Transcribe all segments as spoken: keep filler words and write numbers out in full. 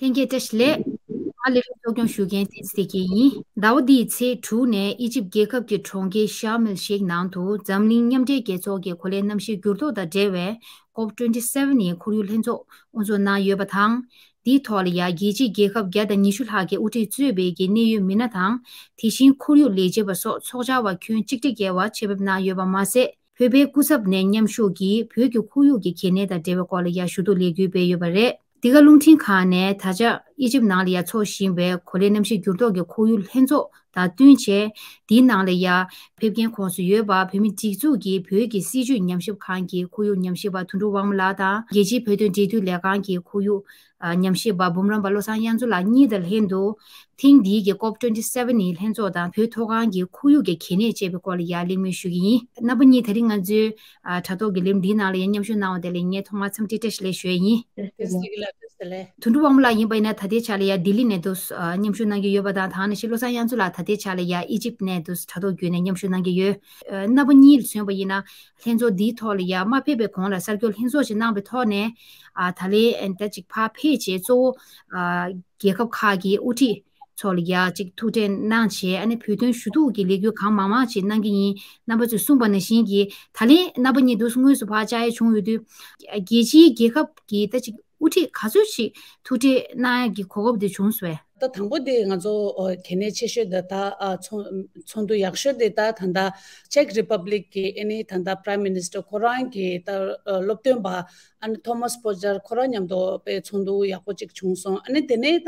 ལྷན་རྒྱས་བཀྲ་ཤིས་བདེ་ལེགས། ང་ལས་རིམ་གཙོ་སྐྱོང་ཞུ་མཁན་བསྟན་འཛིན་བདེ་སྐྱིད་ཡིན། ཟླ་བ་འདིའི་ཚེས་དྲུག་ནས་ཨི་ཇིབ་རྒྱལ་ཁབ་ཀྱི་གྲོང་ཁྱེར་ཤར་མེལ་ཤེག་ནང་དུ་འཛམ་གླིང་མཉམ་འབྲེལ་རྒྱལ་ཚོགས་ཀྱི་གོ་ལའི་གནམ་གཤིས་འགྱུར་ལྡོག་དང་འབྲེལ་བའི་ཀོབ་ཊུ་ཝེན་ཊི་སེ་ཝེན་ཡི་ཁོར་ཡུག་ལྷན་ཚོགས་དབུ་འཛུགས་གནང་ཡོད་པ་དང་། དེའི་ཐོག་ལ་ཡ་རྒྱལ་སྤྱིའི་རྒྱལ་ཁབ་བརྒྱ་དང་ཉི་ཤུ་ལྷག་གི་དབུ་ཁྲིད་གཙོས་པའི་གི་གནད་ཡོད་མི་སྣ་དང་། དེ་བཞིན་ཁོར་ཡུག་ལས་བྱེད་པ་སོགས་ཚོགས་བཅར་བ་ཁྱོན་གཅིག་ཁྲི་བརྒལ་བ་ཆེད་ཕེབས་གནང་ཡོད་པ་མ་ཟད། བོད་པའི་སྐུ་ཚབ་ནས་མཉམ་ཞུགས་ཀྱིས་བོད་ཀྱི་ཁོར་ཡུག་གི་གལ་གནད་དང་འབྲེལ་བའི་སྐོར་ལ་ཡ་ཞུ་གཏུག་ལས་འགུལ་སྤེལ་ཡོད་པ་རེད། འདི་ག་རླུང་འཕྲིན་ཁང་ནས་ད་ཆ་ཨི་ཇིབ་ནང་ལ་ཡ་འཚོགས་བཞིན་པའི་གོ་ལའི་གནམ་གཤིས་འགྱུར་ལྡོག་གི་ཁོར་ཡུག་ལྷན་ཚོགས་དང་བསྟུན་བྱས། དེའི་ནང་ལ་ཡ་ཕེབས་མཁན་ཁོངས་སུ་ཡོད་པ་བོད་མི་སྒྲིག་འཛུགས་ཀྱི་བོད་ཀྱི་སྲིད་བྱུས་ཉམས་ཞིབ་ཁང་གི་ཁོར་ཡུག་ཉམས་ཞིབ་པ་དོན་གྲུབ་དབང་མོ་ལགས་དང་། རྒྱལ་སྤྱིའི་བོད་དོན་འབྲེལ་མཐུད་ལས་ཁང་གི་ཁོར་ཡུག་ཨ་ཉམས་ཞིབ་པ་འབུམ་རམས་པ་བློ་བཟང་དབྱངས་མཚོ་ལགས་གཉིས་དང་ལྷན་དུ། ཐེངས་འདིའི་གི་ཀོབ་ཊུ་ཝེན་ཊི་སེ་ཝེན་ཡི་ལྷན་ཚོགས་དང་བོད་མཐོ་སྒང་གི་ཁོར་ཡུག་གི་གལ་གནད་བཅས་པའི་སྐོར་ལ་ཡར་གླེང་མོལ་ཞུ་གི་ཡིན། རྣམ་པ་གཉིས་ད་རིང་ང་ཚོའི་ཨ་དྲ་ཐོག་གི་ལས་རིམ་འདིའི་ནང་ལ་ཡང་མཉམ་ཞུགས་གནང་བ་དེ་ལ་ངས་ཐོག་མར་འཚམས་འདྲི་བཀྲ་ཤིས་བདེ་ལེགས་ཞུ་ཡ་ཡིན། བཀྲ་ཤིས་བདེ་ལེགས། དོན་གྲུབ་དབང་མོ་ལགས་ཡིན་པ་ཡིན་ན་ད་ལྟའི་ཆ་ལ་ཡ་ལྡི་ལི་ནས་འདུག་ཨ་མཉམ་ཞུགས་གནང་གི་ཡོད་པ་དང་། དེ་ནང་བཞིན་བློ་བཟང་དབྱངས་མཚོ་ལགས་ད་ལྟའི་ཆ་ལ་ཡ་ཨི་ཇིབ་ནས་འདུག་དྲ་ཐོག་བརྒྱུད་ནས་མཉམ་ཞུགས་གནང་གི་ཡོད། ཨ་རྣམ་པ་གཉིས་ལ་མཚོན་པ་ཡིན་ན། ལྷན་ཚོགས་འདིའི་ཐོག་ལ་ཡ་མ་ཕེབས་པའི་གོང་ལ་གསར་འགོད་ལྷན་ཚོགས་ཤིག་གནང་བའི་ཐོག་ནས། ཨ་ད་ལན་ད་ཅིག་ཕར་ཕེབས་བྱས་གཙོ་བོ་ཨ་རྒྱལ་ཁབ་ཁག་གི་དབུ་ཁྲིད་ཚོ་ལ་ཡ་ཅིག་ཐུག་འཕྲད་གནང་བྱས། ཨ་ནི་བོད་དོན་ཞུ་གཏུག་གི་ལས་འགུལ་གང་མང་མང་ཅིག་གནང་གི་ཡིན། རྣམ་པ་ཚོས་གསུངས་པ་ནང་བཞིན་གྱི་ད་ལན་རྣམ་པ་གཉིས་འདུག་དངོས་སུ་ཕར་བཅར་ཡ་བྱུང་ཡོད་དུས། རྒྱལ་སྤྱིའི་རྒྱལ་ཁབ་ཀྱི་ད་ཅིག་དབུ་ཁྲིད་ག་ཚོད་ཅིག་ཐུག་འཕྲད་གནང་ཡ་གི་གོ་སྐབས་དེ་བྱུང་སོང་བས། ད་དང་པོ་དེ་ང་ཚོ་ཨོ་གལ་གནད་ཆེ་ཤོས་དེ་ད་ཨ་ཚོགས་ཚོགས་འདུ་ཡག་ཤོས་དེ་ད་ད་ལྟ་ཅེག་རི་པབ་ལིག་གི་ཨ་ནི་ད་ལྟ་Prime Minister་ཁོ་རང་གི་ད་ཨ་སློབ་སྟོན་པ་ཨ་ནི་ཐོ་མཱས་པོ་ཇར་ཁོ་རང་མཉམ་དུ་དཔེ་ཚོགས་འདུ་ཡག་པོ་ཅིག་བྱུང་སོང་། ཨ་ནི་དེ་ནས་ད་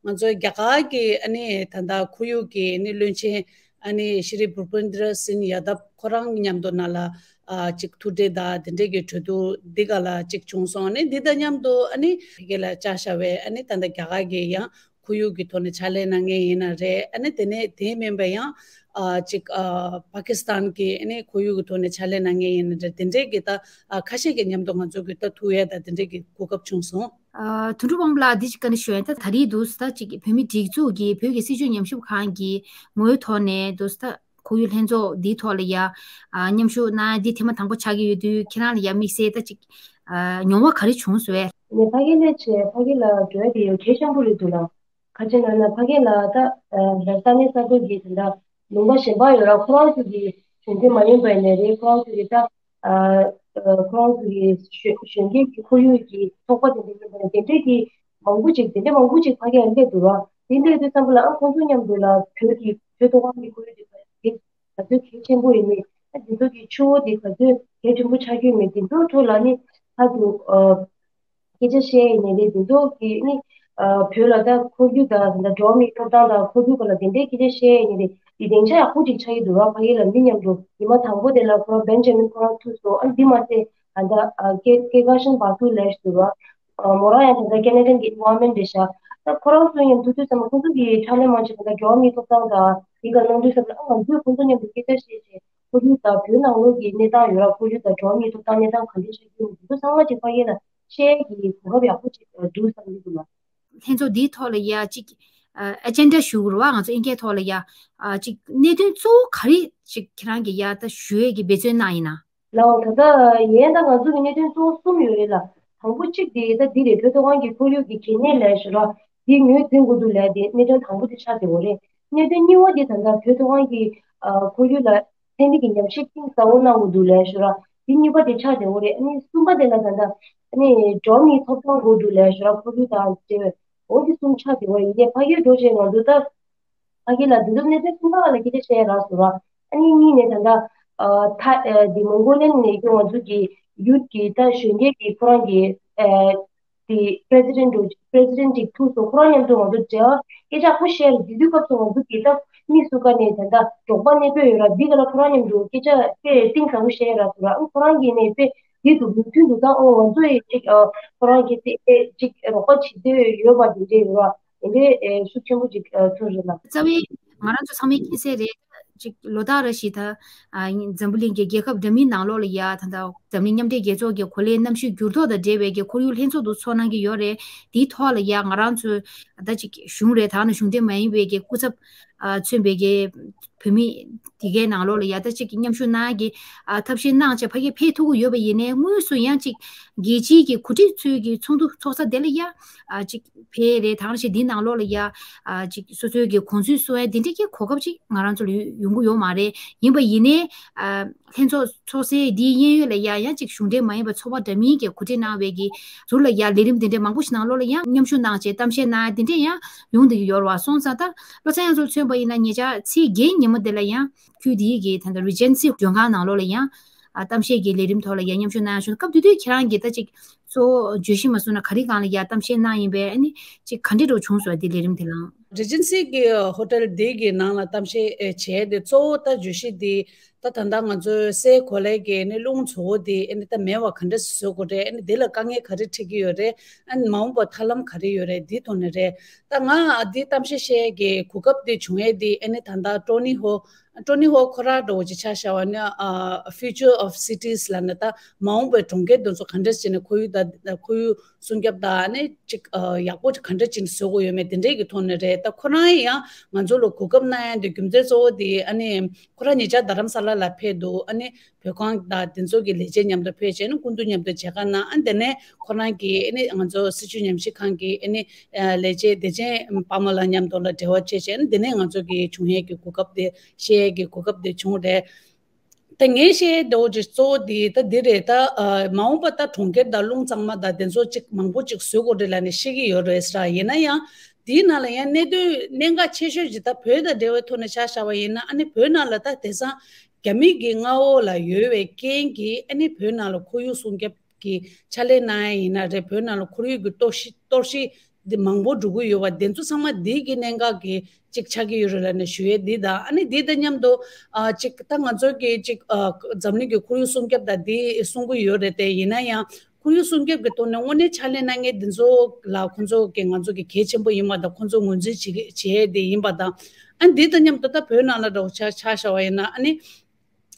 ང་ཚོའི་རྒྱ་གར་གི་ཨ་ནི་ད་ལྟ་ཁོར་ཡུག་གི་ཨ་ནི་བློན་ཆེན་ཨ་ནི་ཤྲི་བུ་པིན་དྲ་སིན་ཡ་དབ་ཁོ་རང་མཉམ་དུ་ནང་ལ་ཨ་ཅིག་ཐུག་འཕྲད་དང་དེ་འདྲས་ཀྱི་གྲོས་བསྡུར་འདི་ག་ལ་ཅིག་བྱུང་སོང་། ཨ་ནི་འདི་དང་མཉམ་དུ་ཨ་ནི་ཕ་གི་ལ་བཅར་བཞག་པའི་ཨ་ནི་ད་ལྟ་རྒྱ་གར་གྱི་ཡང་ཁོར་ཡུག་གི་ཐོག་ནས་ཕྱག་ལས་གནང་མཁན་ཡིན་ན་རེད། ཨ་ནི་དེ་ནས་དེ་མིན་པ་ཡང་ཨ་ཅིག་ཨ་པ་ཀི་སི་ཐན་གྱི་ཨ་ནི་ཁོར་ཡུག་གི་ཐོག་ནས་ཕྱག་ལས་གནང་མཁན་ཡིན་ན་རེད། དེ་འདྲས་ཀྱི་ད་ཨ་ཁ་ཤས་ཀྱི་མཉམ་དུ་ང་ཚོ་གི་ད་ཐུག་ཡས་དང་དེ་འདྲས་ཀྱི་གོ་སྐབས་བྱུང་སོང་། ཨ་དོན་གྲུབ་དབང་མོ་ལགས་འདི་ཅིག་བཀའ་འདྲི་ཞུ་ཡ་ཡིན། ད་ད་རེས་འདུག་ད་ཅིག་བོད་མི་སྒྲིག་འཛུགས་ཀྱི་བོད་ཀྱི་སྲིད་བྱུས་ཉམས་ཞིབ་ཁང་གི་ངོ་བོའི་ཐོག་ནས་འདུག་ད་ཁོར་ཡུག་ལྷན་ཚོགས་འདིའི་ཐོག་ལ་ཡ་ཨ་མཉམ་ཞུགས་གནང་ཡ་འདི་ཐེངས་མ་དང་པོ་ཆགས་ཀྱི་ཡོད་དུས། ཁྱེད་རང་ལ་ཡ་དམིགས་བསལ་ད་ཅིག་ཨ་མྱོང་བ་ག་རེ་བྱུང་སོང་བས། ངས་ཕ་གི་སླེབས་བྱས་ཕ་གི་ལ་འགྲོ་ཡ་དེ་ཡང་གལ་ཆེན་པོ་རེད་འདུག་ལ། ག་ཅི་ལབ་ན་ཕ་གི་ལ་ད་ཨ་ལ་ས་གནས་གསར་འགོད་ཀྱི་དེ་འདྲ་ལུང་པ་གཞན་པ་ཡོད་ར། ཁོ་རང་ཚོ་གི་གཞོན་སྐྱེས་མ་ཡིན་པ་ཡིན་ནའི་རེད། ཁོ་རང་ཚོ་གི་ད་ཨ་ཨ་ཁོ་རང་ཚོ་གི་གཞོན་གཞོན་སྐྱེས་ཀྱི་ཁོར་ཡུག་གི་ཚོགས་པ་དེ་འདྲ་ཡིན་པ་ཡིན་ནའི་དེ་འདྲས་ཀྱི་མང་པོ་ཅིག་དེ་འདྲས་མང་པོ་ཅིག་ཕ་གིར་སླེབས་འདུག་ར། དེ་སླེབས་དུས་ཙམ་པ་ལ་ཨ་ཁོང་ཚོ་མཉམ་དུ་ལ་བོད་ཀྱི་བོད་མཐོ་སྒང་གི་ཁོར་ཡུག་དེ་ག་དེ་ག་ཚོད་གལ་ཆེན་པོ་ཡིན་མིན། ཨ་དེ་ཚོ་གི་ཆུ་བོ་དེ་ག་ཚོད་གལ་ཆེན་པོ་ཆགས་ཀྱི་ཡོད་མེད་དེ་ཚོ་ཐོག་ལ་ནི་ལྷག་ཏུ་ཨ་སྐད་ཆ་བཤད་ཡིན་ནའི་རེད། དེ་ཚོ་གི་ནི་ཨ་བོད་ལ་ད་ཁོར་ཡུག་དང་ད་འགྲོ་བ་མིའི་ཐོབ་ཐང་དང་ཁོར་ཡུག་སྐོར་ལ་དེ་འདྲའི་སྐད་ཆ་བཤད་ཡིན་ནའི་རེད། དེ་སྡིངས་ཆ་ཡག་པོ་ཅིག་ཆགས་ཀྱི་འདུག་ར། ཕ་གི་ལ་མི་མཉམ་དུ་ཉི་མ་དང་པོ་དེ་ལ་ཁོ་རང་བེན་ཇ་མིན་ཁོ་རང་ཐུག་སོང་། ཨ་འདི་མ་ཟད་ད་ལྟ་ཨ་སྐྱེ་སྐྱེ་རྒ་ཤན་བར་དུ་ལས་ཞུ་བ་ཨ་མོ་རང་ཡང་ད་ལྟ་ཁེ་ན་ཌན་གྱི་ཨེན་ཝའི་རོན་མེན་ཊི་རེད་ཤག་ད་ཁོ་རང་ཚོ་མཉམ་དུ་དུས་ཙམ་པ་ཁོ་ཚོ་གི་ཕྱག་ལས་མང་ཆེ་ད་ལྟ་འགྲོ་བ་མིའི་ཐོབ་ཐང་དང་འདི་ག་གནང་དུས་ཙམ་པ་ཨ་ང་ཚོས་ཁོ་ཚོ་མཉམ་དུ་སྐད་ཆ་བཤད་བྱས། ཁོར་ཡུག་དང་བོད་ནང་ལོགས་ཀྱི་གནས་སྟངས་ཡོད་ར། ཁོར་ཡུག་དང་འགྲོ་བ་མིའི་ཐོབ་ཐང་གནས་སྟངས་ག་འདྲ་ཆགས་ཀྱི་ཡོད་མེད་དེ་ཚོ་ཚང་མ་ཅིག་ཕ་གི་ལ་བཤད་ཡས་ཀྱི་གོ་སྐབས་ཡག་པོ་ཅིག་འདུག་བསམ་གྱི་འདུག་ལ། ལྷན་ཚོགས་འདིའི་ཐོག་ལ་ཡ་ཅིག་ཨ་ཨེ་ཇེན་ཌ་ཞུ་དགོས་རེད་བ། ང་ཚོ་ཨིན་སྐད་ཐོག་ལ་ཡ་ཨ་ཅིག་གནད་དོན་གཙོ་བོ་ག་རེ་ཅིག་ཁྱེད་རང་གིས་ཡ་ད་ཞུ་ཡས་ཀྱི་འབད་བརྩོན་གནང་ཡིན་ན། ལའོ་ད་ལྟ་ཡིན་ད་ང་ཚོ་གི་གནད་དོན་གཙོ་བོ་གསུམ་ཡོད་རེད་ལ། དང་པོ་གཅིག་དེ་ད་འདི་རེད། བོད་མཐོ་སྒང་གི་ཁོར་ཡུག་གི་གལ་གནད་ལབ་ཞུ་ར། འདི་ངོས་འཛིན་དགོས་འདུག་ལབ་དེ་གནད་དོན་དང་པོ་དེ་ཆགས་བསྡད་ཡོད་རེད། གནད་དོན་གཉིས་པ་དེ་ད་ལྟ་བོད་མཐོ་སྒང་གི་ཨ་ཁོར་ཡུག་ལ་ཚན་རིག་གི་ཉམས་ཞིབ་གཏིང་ཟབ་པོ་གནང་དགོས་འདུག་ལབ་ཞུ་ར། དེ་གཉིས་པ་དེ་ཆགས་བསྡད་ཡོད་རེད། ཨ་ནི་གསུམ་པ་དེ་ལ་ད་ལྟ་ཨ་ནི་འགྲོ་བ་མིའི་ཐོབ་ཐང་དགོས་འདུག་ལབ་ཞུ་ར། ཁོར་ཡུག་དང་འབྲེལ་བའི་འོ་དེ་གསུམ་ཆགས་བསྡད་ཡོད་རེད། ཡིན་ནའི་ཕ་གིར་འགྲོ་བྱས་ང་ཚོ་ད་ཕ་གི་ལ་འདི་ཚོ་གནས་ཚུལ་གསུམ་པ་ལ་སྐད་ཆ་བཤད་རག་སོང་ར། ཨ་ནི་གཉིས་ནས་ད་ལྟ་ཨ་ཐ་ཨ་འདི་མོང་གོ་ལི་ཡ་ནས་ཀྱང་ང་ཚོ་གི་ཡུཐ་གི་ད་གཞོན་སྐྱེས་ཀྱི་ཁོ་རང་གི་ཨ་དེ་པི་རེ་སི་ཌེན་ཊི་པི་རེ་སི་ཌེན་ཊི་ཅིག་ཐུག་སོང་། ཁོ་རང་མཉམ་དུ་ང་ཚོ་འབྲེལ་བ་སྐད་ཆ་ཡག་པོ་བཤད་རེད། དེ་དུས་སྐབས་སུ་ང་ཚོ་གི་ད་མི་སུ་ག་ནས་ད་ལྟ་རོགས་པ་གནས་སྤོས་ཡོད་ར། འདི་ག་ལ་ཁོ་རང་མཉམ་དུ་སྐད་ཆ་དཔེ་གཏིང་ཟབ་པོ་བཤད་རག་སོང་ར། ཨ་ཁོ་རང་གིས་ནས་དཔེ་འདི་འདུག་མོས་མཐུན་འདུག་ད་ཨོ་ང་ཚོ་ཡི་ཅིག་ཨ་ཁོ་རང་གི་དེ་ཅིག་རོགས་པ་བྱེད་འདོད་ཡོད་པ་དེ་འདྲས་ཡོད་ར། དེ་འདྲའི་ཨེ་ཤུགས་ཆེན་པོ་ཅིག་ཨ་ཐོན་རེད་ལ། རྩ་བའི་ང་རང་ཚོ་ཚང་མས་མཁྱེན་གསལ་རེད། ཅིག་ལོ་ལྟར་རེ་བཞིན་ད་ཨ་འཛམ་བུ་གླིང་གི་རྒྱལ་ཁབ་འདྲ་མིན་ནང་ལོགས་ལ་ཡ་ད་ལྟ་ འཛམ་གླིང་མཉམ་འབྲེལ་རྒྱལ་ཚོགས་ཀྱི་གོ་ལའི་གནམ་གཤིས་འགྱུར་ལྡོག་དང་འབྲེལ་བའི་གི་ཁོར་ཡུག་ལྷན་ཚོགས་དུ་ཚོགས་གནང་གི་ཡོད་རེད། དེའི་ཐོག་ལ་ཡ་ང་རང་ཚོའི་ད་ཅིག་གཞུང་རེད། ད་ནི་གཞུང་འབྲེལ་མ་ཡིན་པའི་གི་སྐུ་ཚབ་ཨ་མཚོན་པའི་གི་བུད་མེད་དེ་གའི་ནང་ལོགས་ལ་ཡ་ད་ཅིག་མཉམ་ཞུགས་གནང་གི་ཨ་ཐབས་ཤེས་གནང་བྱས་ཕ་གིར་ཕེབས་ཐུབ་ཀྱི་ཡོད་པ་ཡིན་ནའི། དངོས་སུ་ཡང་ཅིག་རྒྱལ་སྤྱིའི་གི་གོ་སྒྲིག་ཚོའི་གི་ཚོགས་འདུ་ཚོགས་ས་དེ་ལ་ཡ་ཨ་ཅིག་ཕེབས་རེད། ད་ག་ནང་བཞིན་འདིའི་ནང་ལོགས་ལ་ཡ་ཨ་ཅིག་སོ་སོའི་གི་གོ་མཛོད་སྲུང་ཡ་དེ་འདྲའི་གི་གོ་སྐབས་ཅིག་ང་རང་ཚོ་ལ་ཡོང་གི་ཡོད་མ་རེད། ཡིན་པ་ཡིན་ནའི་ཨ་ལྷན་ཚོགས་ཚོགས་སའི་འདིའི་གཡས་གཡོན་ལ་ཡ་ཡང་ཅིག་གཞུང་འབྲེལ་མ་ཡིན་པའི་ཚོགས་པ་འདྲ་མིན་གྱིས་གོ་སྒྲིག་གནང་བའི་གི་ཟུར་ལ་ཡ་ལས་རིམ་དེ་འདྲའི་མང་པོ་ཞིག་ནང་ལོགས་ལ་ཡང་མཉམ་ཞུགས་གནང་བྱས་གཏམ་བཤད་གནང་ཡ་དེ་འདྲས་ཡང་ཡོང་བསྡད་ཀྱི་ཡོད་རེད་བ། སོང་ཙང་ད་བློ་བཟང་ཡང་ཚོར་མཚོན་པ་ཡིན་ན་ཉེ་ཆར་ཚེས་བརྒྱད་ཉིན་མོ་དེ་ལ་ཡང་ཁུལ་དེའི་གི་ད་ལྟ་Regency་མགྲོན་ཁང་ནང་ལོགས་ལ་ཡང་ཨ་གཏམ་བཤད་ཀྱི་ལས་རིམ་ཐོག་ལ་ཡང་མཉམ་ཞུགས་གནང་ཡ་བྱུང་། སྐབས་དེ་དུས་ཁྱེད་རང་གིས་ད་ཅིག་གཙོ་བོ་བརྗོད་གཞི་མ་སོང་ན་ག་རེ་སྒང་ལ་ཡ་གཏམ་བཤད་གནང་ཡིན་པས། ཨ་ནི་ཅིག་ག་འདྲས་འགྲོ་བྱུང་སོང་དེ་ལས་རིམ་དེ་ལ། Regency་གི་ཧོ་ཊེལ་དེ་གི་ནང་ལ་གཏམ་བཤད་བྱས་ཏེ། གཙོ་བོ་ད་བརྗོད་གཞི་དེ་ད་ད་ལྟ་ང་ཚོའི་སའི་གོ་ལའི་གི་ནི་རླུང་བཙོག་པོ་དེ་ཨ་ནི་ད་མེད་པ་ག་འདྲས་བཟོ་དགོས་རེད། ཨ་ནི་དེ་ལ་དཀའ་ངལ་ག་རེ་འཕྲད་ཀྱི་ཡོད་རེད། ཨ་ནི་མ་འོངས་པར་ཐབས་ལམ་ག་རེ་ཡོད་རེད། དེའི་ཐོག་ནས་རེད། ད་ང་འདི་གཏམ་བཤད་བཤད་ཀྱི་གོ་སྐབས་དེ་བྱུང་ཡས་དེ་ཨ་ནི་ད་ལྟ་ཊོ་ནི་ཧོ་ཊོ་ནི་ཧོ་ཁོ་རང་འདྲ་བོ་ཅིག་ཆ་བཞག་པ་ན། ཨ་Future of Cities་ལབ་ནས་ད་མ་འོངས་པའི་གྲོང་ཁྱེར་དེ་ཚོ་ག་འདྲས་བྱས་ནས་ཁོར་ཡུག་དང་ཁོར་ཡུག་སྲུང་སྐྱོབ་དང་ཨ་ནི་ཅིག་ཨ་ཡག་པོ་ག་འདྲས་བྱས་ནས་བཟོ་དགོས་ཡོད་མེད་དེ་འདྲས་ཀྱི་ཐོག་ནས་རེད། ད་ཁོ་རང་ཡང་ང་ཚོ་ལ་གོ་སྐབས་གནང་ཡ་དེ་རྒྱུ་མཚན་གཙོ་བོ་དེ་ཨ་ནི་ཁོ་རང་ཉེ་ཆར་རྡ་རམ་ས་ལ་ལ་ཕེབས་འདུག་ཨ་ནི་བོད་ཁང་དང་དེ་ཚོ་གི་ལས་བྱེད་མཉམ་དུ་ཕེབས་བྱས་ནས་སྐུ་མདུན་མཉམ་དུ་མཇལ་ཁ་གནང་། ཨ་དེ་ནས་ཁོ་རང་གིས་ཨ་ནི་ང་ཚོ་སྲིད་བྱུས་ཉམས་ཞིབ་ཁང་གི་ཨ་ནི་ལས་བྱེད་བདེ་ཆེན་དཔལ་མོ་ལགས་མཉམ་དུ་ལ་འབྲེལ་བ་བྱས་བྱས་ནས་དེ་ནས་ང་ཚོ་གི་བྱུང་ཡས་ཀྱི་གོ་སྐབས་དེ་བཤད་ཡས་ཀྱི་གོ་སྐབས་དེ་བྱུང་རེད། ད་ངས་བཤད་ཡས་འདྲ་བོ་ཅིག་གཙོ་བོ་དེ་ད་འདི་རེད། ད་ཨ་མ་འོངས་པ་ད་གྲོང་ཁྱེར་དང་རླུང་གཙང་མ་དང་དེ་ཚོ་ཅིག་མང་པོ་ཅིག་བཟོ་དགོས་རེད་ལབ་ནས་བཤད་ཀྱི་ཡོད་རེད་ཟེར། ཡིན་ན་ཡང་དེའི་ནང་ལ་ཡང་གནད་དོན་གནད་འགག་ཆེ་ཤོས་ཅིག་ད་བོད་དང་འབྲེལ་བའི་ཐོག་ནས་ཆ་བཞག་པ་ཡིན་ན། ཨ་ནི་བོད་ནང་ལ་ད་དེང་སང་རྒྱ་མི་གི་མངའ་འོག་ལ་ཡོད་པའི་རྐྱེན་གྱིས་ཨ་ནི་བོད་ནང་ལ་ཁོར་ཡུག་སྲུང་སྐྱོབ་ཀྱི་ཕྱག་ལས་གནང་ཡ་ཡིན་ན་རེད། བོད་ནང་ལ་ཁོར་ཡུག་གི་གཏོར་བཤིག་གཏོར་བཤིག་འདི་མང་པོ་འགྲོ་གི་ཡོད་པ་དེ་ཚོ་ཚང་མ་འདི་གི་གནད་འགག་གི་གཅིག་ཆགས་ཀྱི་ཡོད་རེད་ལབ་ནས་ཞུ་ཡས་འདི་དང་། ཨ་ནི་འདི་དང་མཉམ་དུ་ཨ་གཅིག་ད་ང་ཚོ་གི་གཅིག་ཨ་འཛམ་གླིང་གི་ཁོར་ཡུག་སྲུང་སྐྱོབ་དང་འདི་གསུང་གི་ཡོད་རེད་དེ། ཡིན་ན་ཡང་ཁོར་ཡུག་སྲུང་སྐྱོབ་ཀྱི་ཐོག་ནས་དངོས་གནས་ཕྱག་ལས་གནང་མཁན་འདི་ཚོ་ལ་ཁོང་ཚོ་གི་ང་ཚོ་གི་གལ་ཆེན་པོ་ཡིན་པ་དང་། ཁོང་ཚོ་ངོས་འཛིན་བྱེད་ཀྱི་བྱེད་ཡས་དེ་ཡིན་པ་དང་། ཨ་ནི་འདི་དང་མཉམ་དུ་ད་བོད་ནང་ལ་འདྲ་བོ་ཆ་ཆ་བཞག་པ་ཡིན་ན། ཨ་ནི་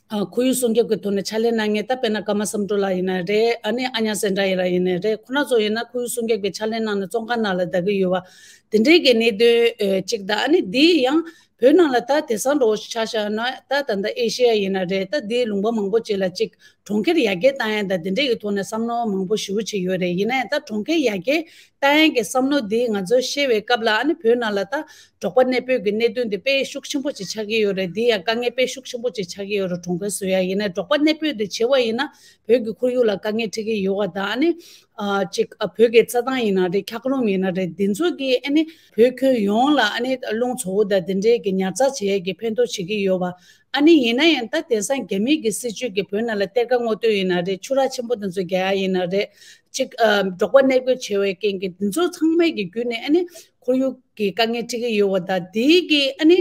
ཨ་ཁོར་ཡུག་སྲུང་སྐྱོབ་ཀྱི་ཐོག་ནས་ཕྱག་ལས་གནང་མཁན་ད་དཔེར་ན་ཀརྨ་བསམ་གྲུབ་ལགས་ཡིན་ན་རེད། ཨ་ནི་ཨ་ཉ་སེན་དྲ་ཡིན་ན་ཡིན་ན་རེད། ཁོ་རང་ཚོ་ཡིན་ན་ཁོར་ཡུག་སྲུང་སྐྱོབ་ཀྱི་ཕྱག་ལས་གནང་ནས་བཙོན་ཁང་ནང་ལ་བསྡད་ཀྱི་ཡོད་པ་དེ་འདྲའི་གི་གནད་དོན་ཨེ་གཅིག་དང་། ཨ་ནི་འདི་ཡང་བོད་ནང་ལ་ད་དེང་སང་འདྲ་བོ་ཆ་བཞག་ན་ད་ད་ལྟ་ཨེ་ཤེ་ཡ་ཡིན་ན་རེད། ད་འདིའི་ལུང་པ་མང་པོ་ཅིག་ལ་གཅིག་གྲོང་ཁྱེར་ཡར་རྒྱས་བཏང་ཡ་དང་དེ་འདྲའི་གི་ཐོག་ནས་བསམ་བློ་མང་པོ་ཞེ་པོ་ཅིག་ཡོད་རེད། ཡིན་ན་ཡང་ད་གྲོང་ཁྱེར་ཡར་རྒྱས་ད་ཡང་གི་བསམ་བློ་འདི་ང་ཚོ་བཤད་པའི་སྐབས་ལ། ཨ་ནི་བོད་ནང་ལ་ད་འབྲོག་པ་གནས་སྤོས་ཀྱི་གནད་དོན་འདི་དཔེ་ཤུགས་ཆེན་པོ་ཅིག་ཆགས་ཀྱི་ཡོད་རེད། འདི་ཡང་དཀའ་ངལ་དཔེ་ཤུགས་ཆེན་པོ་ཅིག་ཆགས་ཀྱི་ཡོད་རེད། གྲོང་ཁྱེར་བཟོ་ཡ་ཡིན་ན། འབྲོག་པ་གནས་སྤོས་འདི་བྱེད་པ་ཡིན་ན་བོད་ཀྱི་ཁོར་ཡུག་ལ་དཀའ་ངལ་འཕྲད་ཀྱི་ཡོད་པ་དང་། ཨ་ནི་ཨ་ཅིག་ཨ་བོད་ཀྱི་རྩྭ་ཐང་ཡིན་ན་རེད། འཁྱགས་རོམ་ཡིན་ན་རེད། འདི་ཚོ་གི་ཨ་ནི་བོད་ཁྱོན་ཡོངས་ལ་ཨ་ནི་རླུང་བཙོག་པོ་དང་འདི་འདྲའི་གི་ཉར་ཚགས་བྱེད་ཡ་གི་ཕན་ཐོགས་བྱེད་ཀྱི་ཡོད་པ། ཨ་ནི་ཡིན་ན་ཡང་ད་དེང་སང་རྒྱ་མི་གི་སྲིད་བྱུས་ཀྱི་བོད་ནང་ལ་གཏེར་ཁ་སྔོག་འདོན་ཡིན་ན་རེད། ཆུ་རགས་ཆེན་པོ་དེ་ཚོ་རྒྱག་ཡ་ཡིན་ན་རེད། ཅིག་ཨ་འབྲོག་པ་གནས་སྤོས་བྱེད་པའི་རྐྱེན་གྱིས་འདི་ཚོ་ཚང་མའི་གི་བརྒྱུད་ནས་ཨ་ནི་ཁོར་ཡུག་གི་དཀའ་ངལ་འཕྲད་ཀྱི་ཡོད་པ་དང་། དེའི་གི་ཨ་ནི་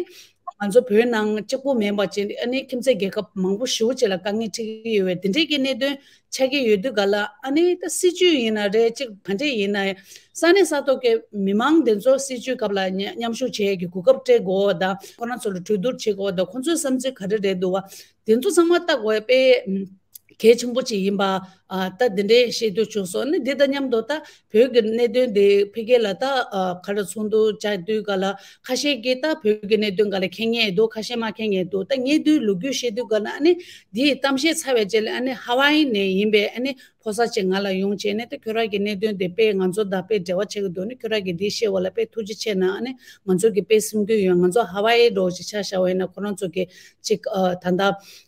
ང་ཚོ་བོད་ནང་གཅིག་པུ་མིན་པ་ཅིག་ཨ་ནི་ཁྱིམ་མཚེས་རྒྱལ་ཁབ་མང་པོ་ཞེ་པོ་ཅིག་ལ་དཀའ་ངལ་འཕྲད་ཀྱི་ཡོད་པས། དེ་འདྲའི་གི་གནད་དོན་ཆགས་ཀྱི་ཡོད་དུས་ག་ལ། ཨ་ནི་ད་སྲིད་བྱུས་ཡིན་ན་རེད། ཅིག་ག་འདྲས་ཡིན་ན་ཡང་ས་གནས་ས་ཐོག་གི་མི་མང་དེ་ཚོ་སྲིད་བྱུས་སྐབས་ལ་མཉམ་མཉམ་ཞུགས་བྱེད་ཡས་ཀྱི་གོ་སྐབས་སྤྲད་དགོས་པ་དང་། ཁོ་རང་ཚོ་ལ་གྲོས་བསྡུར་བྱེད་དགོས་པ་དང་། ཁོང་ཚོའི་བསམ་ཚུལ་ག་རེ་རེད་འདུག་པ་དེ་ཚོ་ཚང་མ་ལྟ་དགོས་པས། གལ་ཆེན་པོ་ཅིག་ཡིན་པ། ཨ་ད་འདི་འདྲའི་བཤད་རྒྱུ་བྱུང་སོང་། ནི་འདི་དང་མཉམ་དུ་ད་བོད་ཀྱི་གནད་དོན་འདི་ཕ་གི་ལ་ད་ཨ་ག་རེ་ཚོགས་འདུ་བྱ་དུས་ག་ལ་ཁ་ཤས་ཀྱིས་ད་བོད་ཀྱི་གནད་དོན་ག་ལ་མཁྱེན་མཁན་འདུག་ཁ་ཤས་མ་མཁྱེན་མཁན་འདུག་ད་ངས་འདིའི་ལོ་རྒྱུས་བཤད་དུས་ག་ལ་ཨ་ནི་འདིའི་གཏམ་བཤད་ཚར་བའི་རྗེས་ལ་ཨ་ནི་ཧ་ཝའི་ནས་ཡིན་པའི་ཨ་ནི་ཕོ་གསར་ཅིག་ང་ལ་ཡོང་བྱས་ནས། ད་ཁྱོད་རང་གི་གནད་དོན་དེ་དཔེ་ང་ཚོ་དང་དཔེ་འབྲེལ་བ་ཆགས་ཀྱི་འདུག་ནི་ཁྱོད་རང་གིས་འདི་བཤད་པ་ལ་དཔེ་ཐུགས་རྗེ་ཆེ་གནང་། ཨ་ནི་ང་ཚོ་གི་དཔེ་སེམས་འགུལ་ཡོད། ང་ཚོ་ཧ་ཝའི་འདྲ་བོ་ཅིག་ཆ་བཞག་པ་ཡིན་ན་ཁོ་རང་ཚོ་གི་ཅིག་ཨ་ད་ལྟ་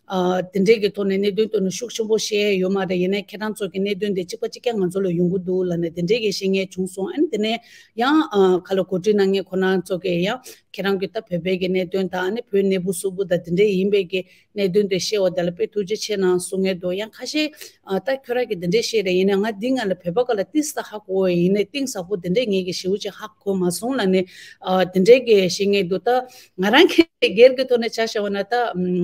ཨ་དེ་འདྲའི་གི་ཐོག་ནས་གནད་དོན་ཐོག་ནས་ཤུགས་ཆེན་པོ་བཤད་ཡོད་མ་རེད། ཡིན་ནའི་ཁྱེད་རང་ཚོ་གི་གནད་དོན་དེ་གཅིག་པ་གཅིག་རྐྱང་ང་ཚོ་ལ་ཡོང་གི་འདུག་ལབ་ནས་དེ་འདྲའི་གི་བཤད་མཁན་བྱུང་སོང་། ཨ་ནི་དེ་ནས་ཡང་ཨ་ག་ལ་གོ་སྒྲིག་གནང་མཁན་ཁོ་རང་ཚོ་གི་ཡང་ཁྱེད་རང་གི་ད་བོད་པའི་གི་གནད་དོན་དང་། ཨ་ནི་བོད་གནས་བབ་སུ་བོ་དང་དེ་འདྲའི་ཡིན་པའི་གི་གནད་དོན་དེ་བཤད་པ་དེ་ལ་དཔེ་ཐུགས་རྗེ་ཆེ་གནང་གསུང་མཁན་འདུག་ཡང་ཁ་ཤས་ཨ་ད་ཁྱོད་རང་གིས་དེ་འདྲས་བཤད་རེད། ཡིན་ནའི་ང་འདི་ང་ལ་བོད་པ་ག་ལ་ཏིས་ད་ཧ་གོ་བ་ཡིན་ནའི་གཏིང་ཟབ་པོ་དེ་འདྲས་ངེད་ཀྱིས་ཞེ་པོ་ཅིག་ཧ་གོ་མ་སོང་ལབ་ནས་ཨ་དེ་འདྲས་གི་བཤད་མཁན་འདུག་ད་ང་རང་གི་སྒེར་གྱི་ཐོག་ནས་ཆ་བཞག་པ་ན་ད་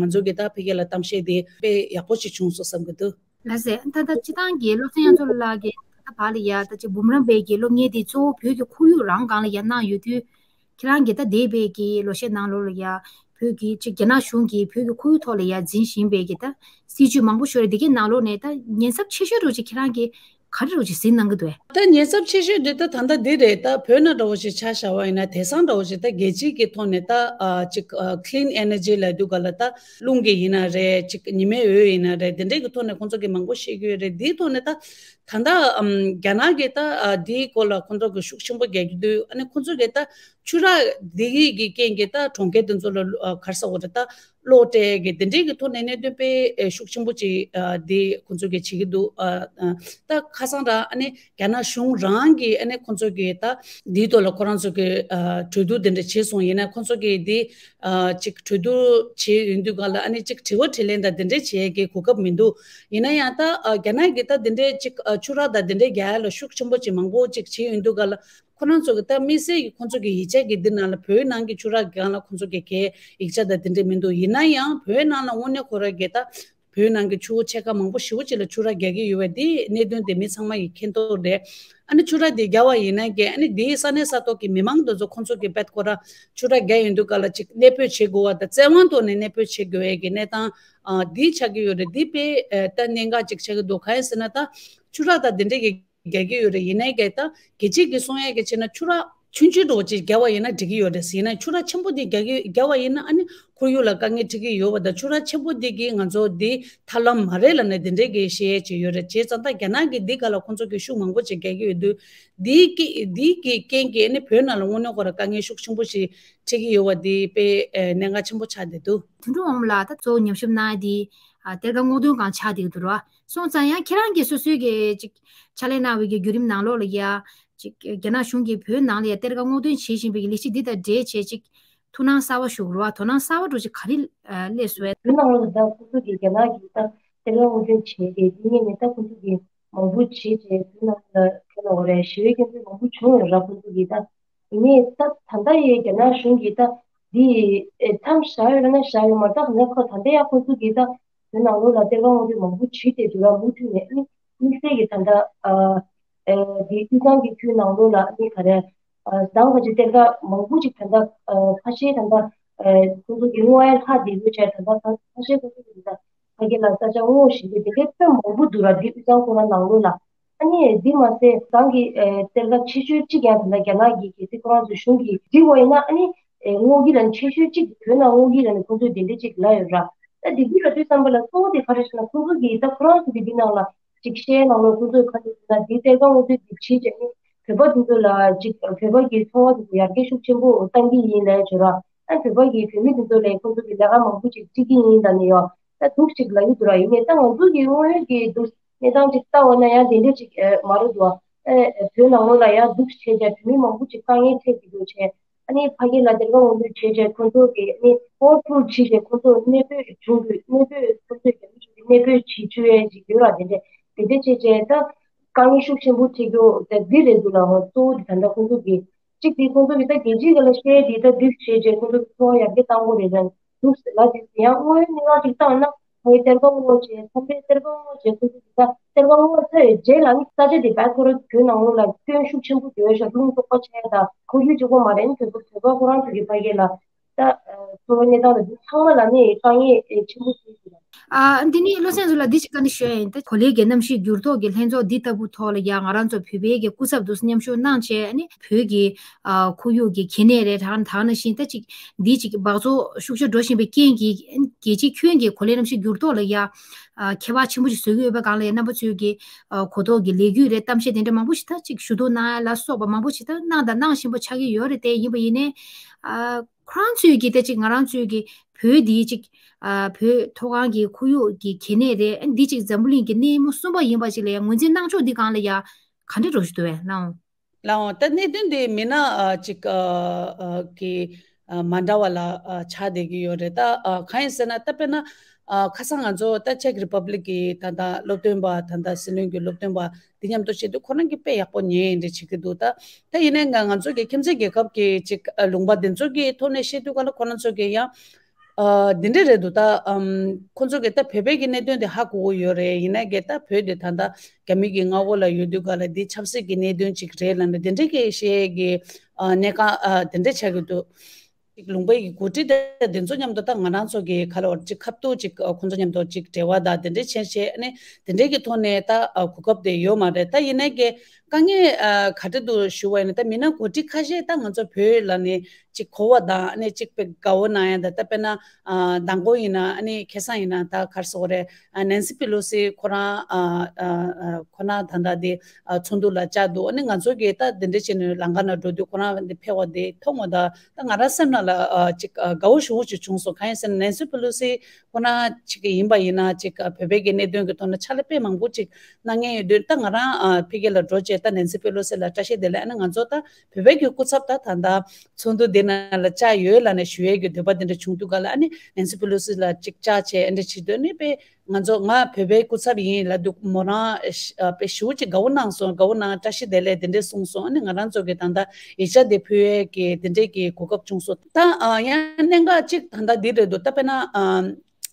ང་ཚོ་གི་ད་ཕ་གི་ལ་གཏམ་བཤད་དེ་དཔེ་ཡག་པོ་ཞིག་བྱུང་སོང་བསམ་གྱི་འདུག་ལགས་སེ། ད་ལྟ་སྤྱི་བཏང་གི་བློ་བཟང་དབྱངས་མཚོ་ལགས་ཀྱིས་ད་ལྟ་བར་ལ་ཡ་ད་ཅིག་འབུམ་རམས་པའི་གི་སློབ་གཉེར་དེ་གཙོ་བོ་བོད་ཀྱི་ཁོར་ཡུག་རང་སྒང་ལ་ཡ་གནང་ཡོད་དུས། ཁྱེད་རང་གིས་ད་འདས་པའི་གི་ལོ་ཤས་ནང་ལོགས་ལ་ཡ་ བོད་ཀྱི་ཅིག་རྒྱ་ནག་གཞུང་གིས་བོད་ཀྱི་ཁོར་ཡུག་ཐོག་ལ་ཡ་འཛིན་བཞིན་པའི་གི་ད་སྲིད་ཇུས་མང་པོ་ཤོར་རེད། འདི་གའི་ནང་ལོགས་ནས་ད་ཉེན་ཚབས་ཆེ་ཤོས་རུ་ཅིག་ཁྱེད་རང་གིས་ག་རེ་རུ་ཅིག་གཟིགས་གནང་གི་འདུག་བས། ད་ཉེན་ཚབས་ཆེ་ཤོས་འདི་ད་ད་ལྟ་འདི་རེད། ད་བོད་ནང་འདྲ་བོ་ཞིག་ཆ་བཞག་པ་ཡིན་ན་དེང་སང་འདྲ་བོ་ཞིག་ད་རྒྱལ་སྤྱིའི་གི་ཐོག་ནས་ད་ཨ་ཅིག་ཨ་clean energy་ལབ་དུས་ག་ལ་ད་རླུང་གི་ཡིན་ན་རེད། ཅིག་ཉི་མའི་འོད་ཡིན་ན་རེད། དེ་འདྲའི་གི་ཐོག་ནས་ཁོང་ཚོ་གི་མང་པོ་བཤད་ཀྱི་ཡོད་རེད། འདིའི་ཐོག་ནས་ད་ད་ལྟ་ཨམ་རྒྱ་ནག་གི་ད་ཨ་འདིའི་སྐོར་ལ་ཁོང་ཚོ་གི་ཤུགས་ཆེན་པོ་རྒྱག་གི་འདུག་ཨ་ནི་ཁོང་ཚོ་གི་ད་ཆུ་རགས་འདི་གི་གི་རྐྱེན་གྱིས་ད་གྲོང་ཁྱེར་དེ་ཚོ་ལ་ཨ་ག་རེ་ཟེར་དགོས་རེད། ད་གློག་སྤྲད་གི་དེ་འདྲའི་གི་ཐོག་ནས་གནད་དོན་དཔེ་ཨེ་ཤུགས་ཆེན་པོ་ཅིག་ཨ་དེ་ཁོང་ཚོ་གིས་བྱེད་ཀྱི་འདུག་ཨ་ཨ་ད་ཁ་སང་ར་ཨ་ནི་རྒྱ་ནག་གཞུང་རང་གིས་ཨ་ནི་ཁོང་ཚོ་གིས་ད་དེའི་ཐོག་ལ་ཁོ་རང་ཚོ་གི་ཨ་གྲོས་བསྡུར་དེ་འདྲ་བྱས་སོང་། ཡིན་ན་ཁོང་ཚོ་གིས་དེ་ཨ་ཅིག་གྲོས་བསྡུར་བྱས་ཡོང་དུས་སྒང་ལ་ཨ་ནི་ཅིག་དྲི་བ་དྲིས་ལན་དང་དེ་འདྲ་བྱེད་ཀྱི་གོ་སྐབས་མི་འདུག་ཡིན་ན་ཡང་ད་ཨ་རྒྱ་ནག་གིས་ད་དེ་འདྲའི་ཅིག་ཨ་ཆུ་རགས་དང་དེ་འདྲའི་རྒྱག་ཡ་ལ་ཤུགས་ཆེན་པོ་ཅིག་མང་པོ་ཅིག་བྱས་ཡོང་དུས་སྒང་ལ། ཁོ་རང་ཚོ་གི་ད་དམིགས་བསལ་གྱི་ཁོང་ཚོ་གི་ཡིག་ཆ་གི་འདི་ནང་ལ་བོད་ནང་གི་ཆུ་རགས་སྒང་ལ་ཁོང་ཚོ་གི་གའི་ཡིག་ཆ་དང་དེ་འདྲ་མི་འདུག་ཡིན་ན་ཡང་བོད་ནང་ལ་དངོས་གནས་ཁོ་རང་གི་ད་བོད་ནང་གི་ཆུ་བོ་ཆེ་ཁག་མང་པོ་ཞེ་པོ་ཅིག་ལ་ཆུ་རགས་རྒྱག་གི་ཡོད་པ་འདི་གནད་དོན་དེ་མི་ཚང་མ་ཡིས་མཁྱེན་རྟོགས་རེད། ཨ་ནི་ཆུ་རགས་དེ་རྒྱག་པ་ཡིན་ན་གི་ཨ་ནི་དེའི་ས་གནས་ས་ཐོག་གི་མི་མང་དེ་ཚོ་ཁོང་ཚོ་གི་བེད་ཁོ་རང་ཆུ་རགས་རྒྱག་ཡོང་དུས་ག་ལ་ཅིག་གནས་སྤོས་བྱེད་དགོས་པ་དང་བཙན་དབང་ཐོག་ནས་གནས་སྤོས་བྱེད་དགོས་པའི་གི་གནས་སྟངས་ཨ་འདི་ཆགས་ཀྱི་ཡོད་རེད། འདི་དཔེ་ཨ་ད་གནད་འགག་ཅིག་ཆགས་ཀྱི་འདུག་གང་ཡིན་ཟེར་ན་ད་ཆུ་རགས་དང་དེ་འདྲ་གི་རྒྱག་གི་ཡོད་རེད། ཡིན་ནའི་གལ་ད་རྒྱལ་སྤྱིའི་གི་གསུང་ཡས་གི་བྱས་ན་ཆུ་རགས་ཆུང་ཆུང་འདྲ་བོ་ཅིག་རྒྱག་པ་ཡིན་ན་འགྲིག་གི་ཡོད་རེད། ཡིན་ན་ཆུ་རགས་ཆེན་པོ་དེ་རྒྱག་གི་རྒྱག་པ་ཡིན་ན་ཨ་ནི་ཁོར་ཡུག་ལ་དཀའ་ངལ་འཕྲད་ཀྱི་ཡོད་པ་དང་ཆུ་རགས་ཆེན་པོ་དེ་གིས་ང་ཚོ་འདི་ཐབས་ལམ་མ་རེད་ལབ་ནས་དེ་འདྲའི་གི་བཤད་ཡས་ཅིག་ཡོད་རེད། བྱས་ཙང་ད་རྒྱ་ནག་གིས་འདི་ག་ལ་ཁོང་ཚོ་གི་ཤུགས་མང་པོ་ཅིག་རྒྱག་གི་ཡོད་དུས་འདི་གི་འདི་གི་རྐྱེན་གྱིས་ཨ་ནི་བོད་ནང་ལ་དངོས་གནས་ཁོ་ར་དཀའ་ངལ་ཤུགས་ཆེན་པོ་ཞིག་འཕྲད་ཀྱི་ཡོད་པ་འདི་དཔེ་ཨེ་གནད་འགག་ཆེན་པོ་ཆགས་བསྡད་འདུག་དོན་གྲུབ་དབང་མོ་ལགས་ད་གཙོ་བོ་ཉམས་ཞིབ་གནང་ཡས་འདི་ཨ་གཏེར་ཁ་སྔོག་འདོན་སྒང་ཆགས་བསྡད་ཀྱི་འདུག་ར། སོང་ཙང་ཡང་ཁྱེད་རང་གིས་སོ་སོའི་གི་ཅིག་ཕྱག་ལས་གནང་བའི་གི་བརྒྱུད་རིམ་ནང་ལོགས་ལ་ཡ། ཅིག་རྒྱ་ནག་གཞུང་གིས་བོད་ནང་ལ་ཡ་གཏེར་ཁ་སྔོག་འདོན་བྱེད་བཞིན་པའི་གི་ལས་གཞི་འདི་དང་འབྲེལ་བྱས་ཅིག་ཐུགས་སྣང་གསར་པ་ཞུ་རོགས། དོ་སྣང་གསར་པ་འདྲ་ཅིག་ག་རེ་ཨ་སླེབས་སོང་བས། བོད་ནང་ལ་ད་ཁོ་ཚོ་གིས་རྒྱ་ནག་གིས་ད་གཏེར་ཁ་སྔོག་འདོན་བྱས་ཏེ་འདི་ངེས་ནས་ད་ཁོ་ཚོ་གིས་མང་པོ་བྱས་རྗེས་བོད་ནང་ལ་ག་ལ་འོ་རེད་ཞི་བའི་སྐྱོན་བརྗོད་མང་པོ་བྱུང་ཡོད་ར། ཁོ་ཚོ་གིས་ད་ཡིན་ནའི་ད་ད་ལྟ་ཡི་རྒྱ་ནག་གཞུང་གིས་ད་འདི་ཨེ་མཚམས་བཞག་ཡོད་ར་ན་བཞག་ཡོད་མ་རེད། ད་ག་ལ་ཁོ་ད་ལྟ་ཡ་ཁོ་ཚོ་གིས་ད་བོད་ནང་ལོགས་ལ་གཏེར་ཁ་སྔོག་འདོན་མང་པོ་བྱས་ཏེ་འདུག་ར། མུ་མཐུད་ནས་ཨ་ནི་དམིགས་བསལ་གྱི་ད་ལྟ་ཨ་ཨ་འདི་དབུས་གཙང་གི་ཁུལ་ནང་ལོགས་ལ་ཨ་ནི་ག་རེ་ཨ་ཟླ་བ་གཅིག་གཏེར་ཁ་མང་པོ་ཅིག་ད་ལྟ་ཨ་ཁ་ཤས་ད་ལྟ་ཨ་ཁོ་ཚོ་གི་སྔོག་ཡ་ལྷག་བསྡད་ཡོད་ཆ་ད་ལྟ་ཁ་ཤས་ཁོ་ཚོ་གི་ད་ཕ་གི་ལ་ས་ཆ་སྔོག་བཞིན་པའི་དེ་འདྲའི་དཔེ་མང་པོ་འདུག་ར། འདི་དབུས་གཙང་ཁོ་རང་ནང་ལོགས་ལ། ཨ་ནི་འདི་མ་ཟད་གང་གི་ཨེ་གཏེར་ཁ་ཆེ་ཤོས་གཅིག་ཡང་ད་ལྟ་རྒྱ་ནག་གི་གལ་སྲིད་ཁོ་རང་ཚོ་གཞུང་གིས་འགྲིག་པ་ཡིན་ན་ཨ་ནི་ཨེ་སྔོག་གི་ལ་ཆེ་ཤོས་གཅིག་བོད་ནང་སྔོག་གི་ལ་ནི་ཁོང་ཚོས་དེ་འདྲ་གཅིག་ལབ་ཡོད་ར། ཨ་དེ་འདི་ལ་དུས་བསམ་པ་ལ་གཙོ་བོ་དེ་ག་རེ་ཞེ་ན་ཁོང་ཚོ་གིས་ད་ཁོ་རང་ཚོ་གི་འདི་ནང་ལ་གཅིག་བཤད་ནང་ལ་ཁོང་ཚོས་ག་རེ་ཞེ་ན་འདི་གཏེར་ཁ་སྔོག་འདོན་འདི་བྱེད་བྱས་ནི་བོད་པ་དེ་ཚོ་ལ་གཅིག་བོད་པ་གི་འཚོ་བ་དེ་ཚོ་ཡར་རྒྱས་ཤུགས་ཆེན་པོ་བཏང་གི་ཡིན་ལབ་ཡོད་ར། ཨ་བོད་པ་གི་བུད་མེད་དེ་ཚོ་ལ་ཁོང་ཚོ་གི་ལས་ཀ་མང་པོ་ཅིག་སྤྲད་ཀྱི་ཡིན་ད་ནི་ཡོད། ད་འདུག་ཅིག་ལབ་ཡོད་འདུག་ར། ཡིན་ནའི་ད་ང་ཚོ་གི་དངོས་ཡོད་ཀྱི་འདུག་གནས་སྟངས་ཅིག་ལྟ་བ་ན་ཡང་དེ་འདྲ་ཅིག་ཨེ་མ་རེད་འདུག་ཨེ་བོད་ནང་ལོགས་ལ་ཡང་འདུག་བྱས་བྱས་བུད་མེད་མང་པོ་ཅིག་དཀའ་ངལ་འཕྲད་ཀྱི་འདུག་བྱས། ཨ་ནི་ཕ་གི་ལ་གཏེར་ཁ་སྔོག་འདོན་བྱས་བྱས་ཁོང་ཚོ་གི་ཨ་ནི་ཧོར་ཕུར་བྱས་བྱས་ཁོང་ཚོ་གནས་སྤོས་བྱུང་དགོས། གནས་སྤོས་ཁོང་ཚོས་རྒྱ་མི་གཞུང་གི་གནས་སྤོས་བྱེད་བཅུག་ཡས་ཅིག་ཡོད་ར། དེ་འདྲ་དེ་འདྲ་བྱས་བྱས་ད་དཀའ་ངལ་ཤུགས་ཆེན་པོ་འཕྲད་རྒྱུ་དེ་འདི་རེད་འདུག་ལ། ཧོ་གཙོ་བོ་དེ་ད་ལྟ་ཁོང་ཚོ་གི་གཅིག་དེ་ཁོང་ཚོ་གི་ད་རྒྱལ་སྤྱིའི་སྒང་ལ་བཤད་དེ་ད་འདུག་བྱས་བྱས་ཁོང་ཚོ་གི་འཚོ་བ་ཡར་རྒྱས་གཏང་དགོས་རེད་ལ། འདུག་ཟེར་ལབ་དེ་ཡང་དངོས་ཡོད་གནས་སྟངས་ཅིག་བལྟས་ན་ངའི་གཏེར་ཁ་སྔོག་བྱས་མཚམས་རེ་གཏེར་ཁ་སྔོག་བྱས་ཁོ་ཚོ་གི་ད་གཏེར་ཁ་སྔོག་ཚར་བའི་རྗེས་ལ་ནི་ས་ཆ་དེ་བལ་ཁོ་ར་བོད་ནང་ལོགས་ལ་སྐྱོན་ཤུགས་ཆེན་པོ་ཡོད་ཤག་རླུང་བཙོག་པ་ཆགས་ཡ་ད་ཁོར་ཡུག་གཅིག་པོ་མ་རེད། བོད་པ་བོད་པ་ཁོ་རང་ཚོ་གི་ཕ་གི་ལ་ད་འཚོ་བའི་གནས་སྟངས་ལ་འདི་ཚང་མ་ལ་ནི་དཀའ་ངལ་ཆེན་པོ་བཟོས་ཡོད། ཨ་འདི་ནི་བློ་སེང་ཚོ་ལ་འདི་ཅིག་བཀའ་འདྲི་ཞུ་ཡ་ཡིན། ད་གོ་ལའི་གི་གནམ་གཤིས་འགྱུར་ལྡོག་གི་ལྷན་ཚོགས་འདི་ལྟ་བུ་ཐོག་ལ་ཡ་ང་རང་ཚོ་བོད་པའི་གི་སྐུ་ཚབ་དུ་མཉམ་ཞུགས་གནང་བྱས་ནི་བོད་ཀྱི་ཨ་ཁོར་ཡུག་གི་གལ་གནད་རེད། ད་ད་ནང་བཞིན་ད་ཅིག་འདི་ཅིག་འབག་བཙོག་ཤུགས་ཆེ་འགྲོ་བཞིན་པའི་རྐྱེན་གྱིས་རྒྱལ་སྤྱིའི་ཁྱོན་གྱི་གོ་ལའི་གནམ་གཤིས་འགྱུར་ལྡོག་ལ་ཡ་ཨ་ཁྱད་པར་ཆེན་པོ་ཞིག་བཟོ་གི་ཡོད་པའི་སྒང་ལ་ཡ་རྣམ་པ་ཚོས་ཀྱི་ཨ་གོ་རྟོགས་ཀྱི་ལས་འགུལ་རེད། གཏམ་བཤད་དེ་འདྲ་མང་པོ་ཞིག་ད་ཅིག་ཞུ་གཏུག་གནང་ཡ་ལ་སོགས་པ་མང་པོ་ཞིག་ད་གནང་དང་གནང་བཞིན་པ་ཆགས་ཀྱི་ཡོད་རེད། དེ་ཡིན་པ་ཡིན་ནའི་ཨ་ཁོ་རང་ཚོས་ཀྱི་ད་ཅིག་ང་རང་ཚོས་ཀྱི་བོད་འདི་ཅིག་ཨ་བོད་མཐོ་སྒང་གི་ཁོར་ཡུག་གི་གལ་གནད་རེད། ཨ་འདི་ཅིག་འཛམ་བུ་གླིང་གི་སྣེ་མོ་གསུམ་པ་ཡིན་པ་ཅིག་ལ་ཡང་ངོས་འཛིན་གནང་ཕྱོགས་འདི་སྒང་ལ་ཡ་ག་འདྲ་འགྲོ་བཞིན་འདུག་བས་ལགས། ལའང་ད་གནད་དོན་དེ་མི་སྣ་ཨ་གཅིག་ཨ་ཨ་གི་ཨ་མ་འདྲ་བ་ལ་ཨ་ཆགས་བསྡད་ཀྱི་ཡོད་རེད། ད་ཨ་གང་ཡིན་ཟེར་ན་ད་དཔེར་ན་ཨ་ཁ་སང་ང་ཚོ་ད་ཅེཀ་རི་པབ་ལིག་གི་ད་ད་སློབ་སྟོན་པ་ད་ད་སྲིད་བློན་གྱི་སློབ་སྟོན་པ་འདི་མཉམ་དུ་བྱེད་དུས་ཁོ་རང་གིས་དཔེ་ཡག་པོ་ཉན་ཡིན་འདྲ་བྱེད་ཀྱི་འདུག་ད་ད་ཡིན་ནའི་ང་ང་ཚོ་གི་ཁྱིམ་མཚེས་རྒྱལ་ཁབ་ཀྱི་ཅིག་ཨ་ལུང་པ་འདི་ཚོ་གི་ཐོག་ནས་བཤད་དུས་ག་ལ་ཁོ་རང་ཚོ་གི་ཡང་། ཨ་འདི་འདྲ་རེད་འདུག་ད་ཨམ་ཁོང་ཚོ་གིས་ད་བོད་པའི་གི་གནད་དོན་དེ་ཧ་གོ་གི་ཡོད་རེད། ཡིན་ན་གི་ད་བོད་དེ་ད་ལྟ་རྒྱ་མི་གི་མངའ་འོག་ལ་ཡོད་དུས་ག་ལ་འདི་ཆབ་སྲིད་ཀྱི་གནད་དོན་ཅིག་རེད་ལབ་ནས་དེ་འདྲ་གི་བཤད་གི་ཨ་གནད་འགག་ཨ་དེ་འདྲ་ཆགས་ཀྱི་འདུག་ཅིག་ལུང་པའི་གི་འགོ་ཁྲིད་དེ་དེ་ཚོ་མཉམ་དུ་ད་ང་རང་ཚོ་གི་ག་ལ་བར་ཅིག་ཁ་ཐུག་ཅིག་ཁོང་ཚོ་མཉམ་དུ་ཅིག་འབྲེལ་བ་དང་དེ་འདྲའི་བྱས་བྱས་ཨ་ནི་དེ་འདྲའི་གི་ཐོག་ནས་ད་གོ་སྐབས་དེ་ཡོད་མ་རེད། ད་ཡིན་ནའི་གི་དཀའ་ངལ་ག་འདྲ་འདུག་ཞུ་བ་ཡིན་ན། ད་མི་སྣ་འགོ་ཁྲིད་ཁ་ཤས་ད་ང་ཚོ་བོད་ལ་ནས་ཅིག་གོ་བ་དང་ཨ་ནི་ཅིག་དཔེ་དགའ་བོ་གནང་ཡ་ད་ད་དཔེར་ན་མདང་དགོང་ཡིན་ན་ཨ་ནི་ཁ་སང་ཡིན་ན་ད་ག་རེ་ཟེར་དགོས་རེད། ཨ་ནེན་སི་པེ་ལོ་སི་ཁོ་རང་ཨ་ཨ་ཨ་ཁོ་རང་ད་ལྟ་དེ་ཨ་ཚོགས་འདུ་ལ་བཅར་འདུག་ཨ་ནི་ང་ཚོ་གིས་ད་དེ་འདྲ་བྱས་ནས་ལམ་ཁ་ན་འགྲོ་དུས་ཁོ་རང་དེ་ཕེབས་པ་དེ་མཐོང་བ་ད་ད་ང་རང་སེམས་ནང་ལ་ཨ་ཅིག་ཨ་དགའ་བོ་ཞེ་པོ་ཅིག་བྱུང་སོང་། གང་ཡིན་ཟེར་ན་ནེན་སི་པེ་ལོ་སི་ཁོ་རང་ཅིག་ཡིན་པ་ཡིན་ན་ཅིག་ཨ་བོད་པའི་གི་གནད་དོན་གི་ཐོག་ནས་ཕྱག་ལས་དཔེ་མང་པོ་ཅིག་གནང་མཁན་ཡོད་དུས་ད་ང་རང་ཨ་ཕ་གི་ལ་འགྲོ་བྱས་ད་ནེན་སི་པེ་ལོ་སི་ལ་བཀྲ་ཤིས་བདེ་ལེགས། ཨ་ནི་ང་ཚོ་ད་བོད་པའི་གི་སྐུ་ཚབ་ད་ད་ད་ཚོགས་འདུ་འདི་ནང་ལ་བཅར་ཡོད་ལབ་ནས་ཞུ་ཡས་ཀྱི་འདོད་པ་འདི་འདྲ་བྱུང་དུས་ག་ལ་ཨ་ནི་ནེན་སི་པེ་ལོ་སི་ལ་ཅིག་བཅར་བྱས་ཨ་འདྲ་བྱེད་དུས་ཨ་ནི་དཔེ་ང་ཚོ་ང་བོད་པའི་སྐུ་ཚབ་ཡིན་ལབ་དུས་མོ་རང་ཨ་དཔེ་ཞེ་པོ་ཅིག་དགའ་བོ་གནང་སོང་། དགའ་བོ་གནང་བཀྲ་ཤིས་བདེ་ལེགས་དེ་འདྲས་གསུངས་སོང་། ཨ་ནི་ང་རང་ཚོ་གི་ད་ལྟ་ཡིག་ཆ་དེ་ཕུལ་ཡས་ཀྱི་དེ་འདྲས་ཀྱི་གོ་སྐབས་བྱུང་སོང་། ད་ཨ་ཡང་གནད་འགག་ཅིག་ད་ལྟ་འདི་རེད་འདུག་ད་དཔེར་ན་ཨ་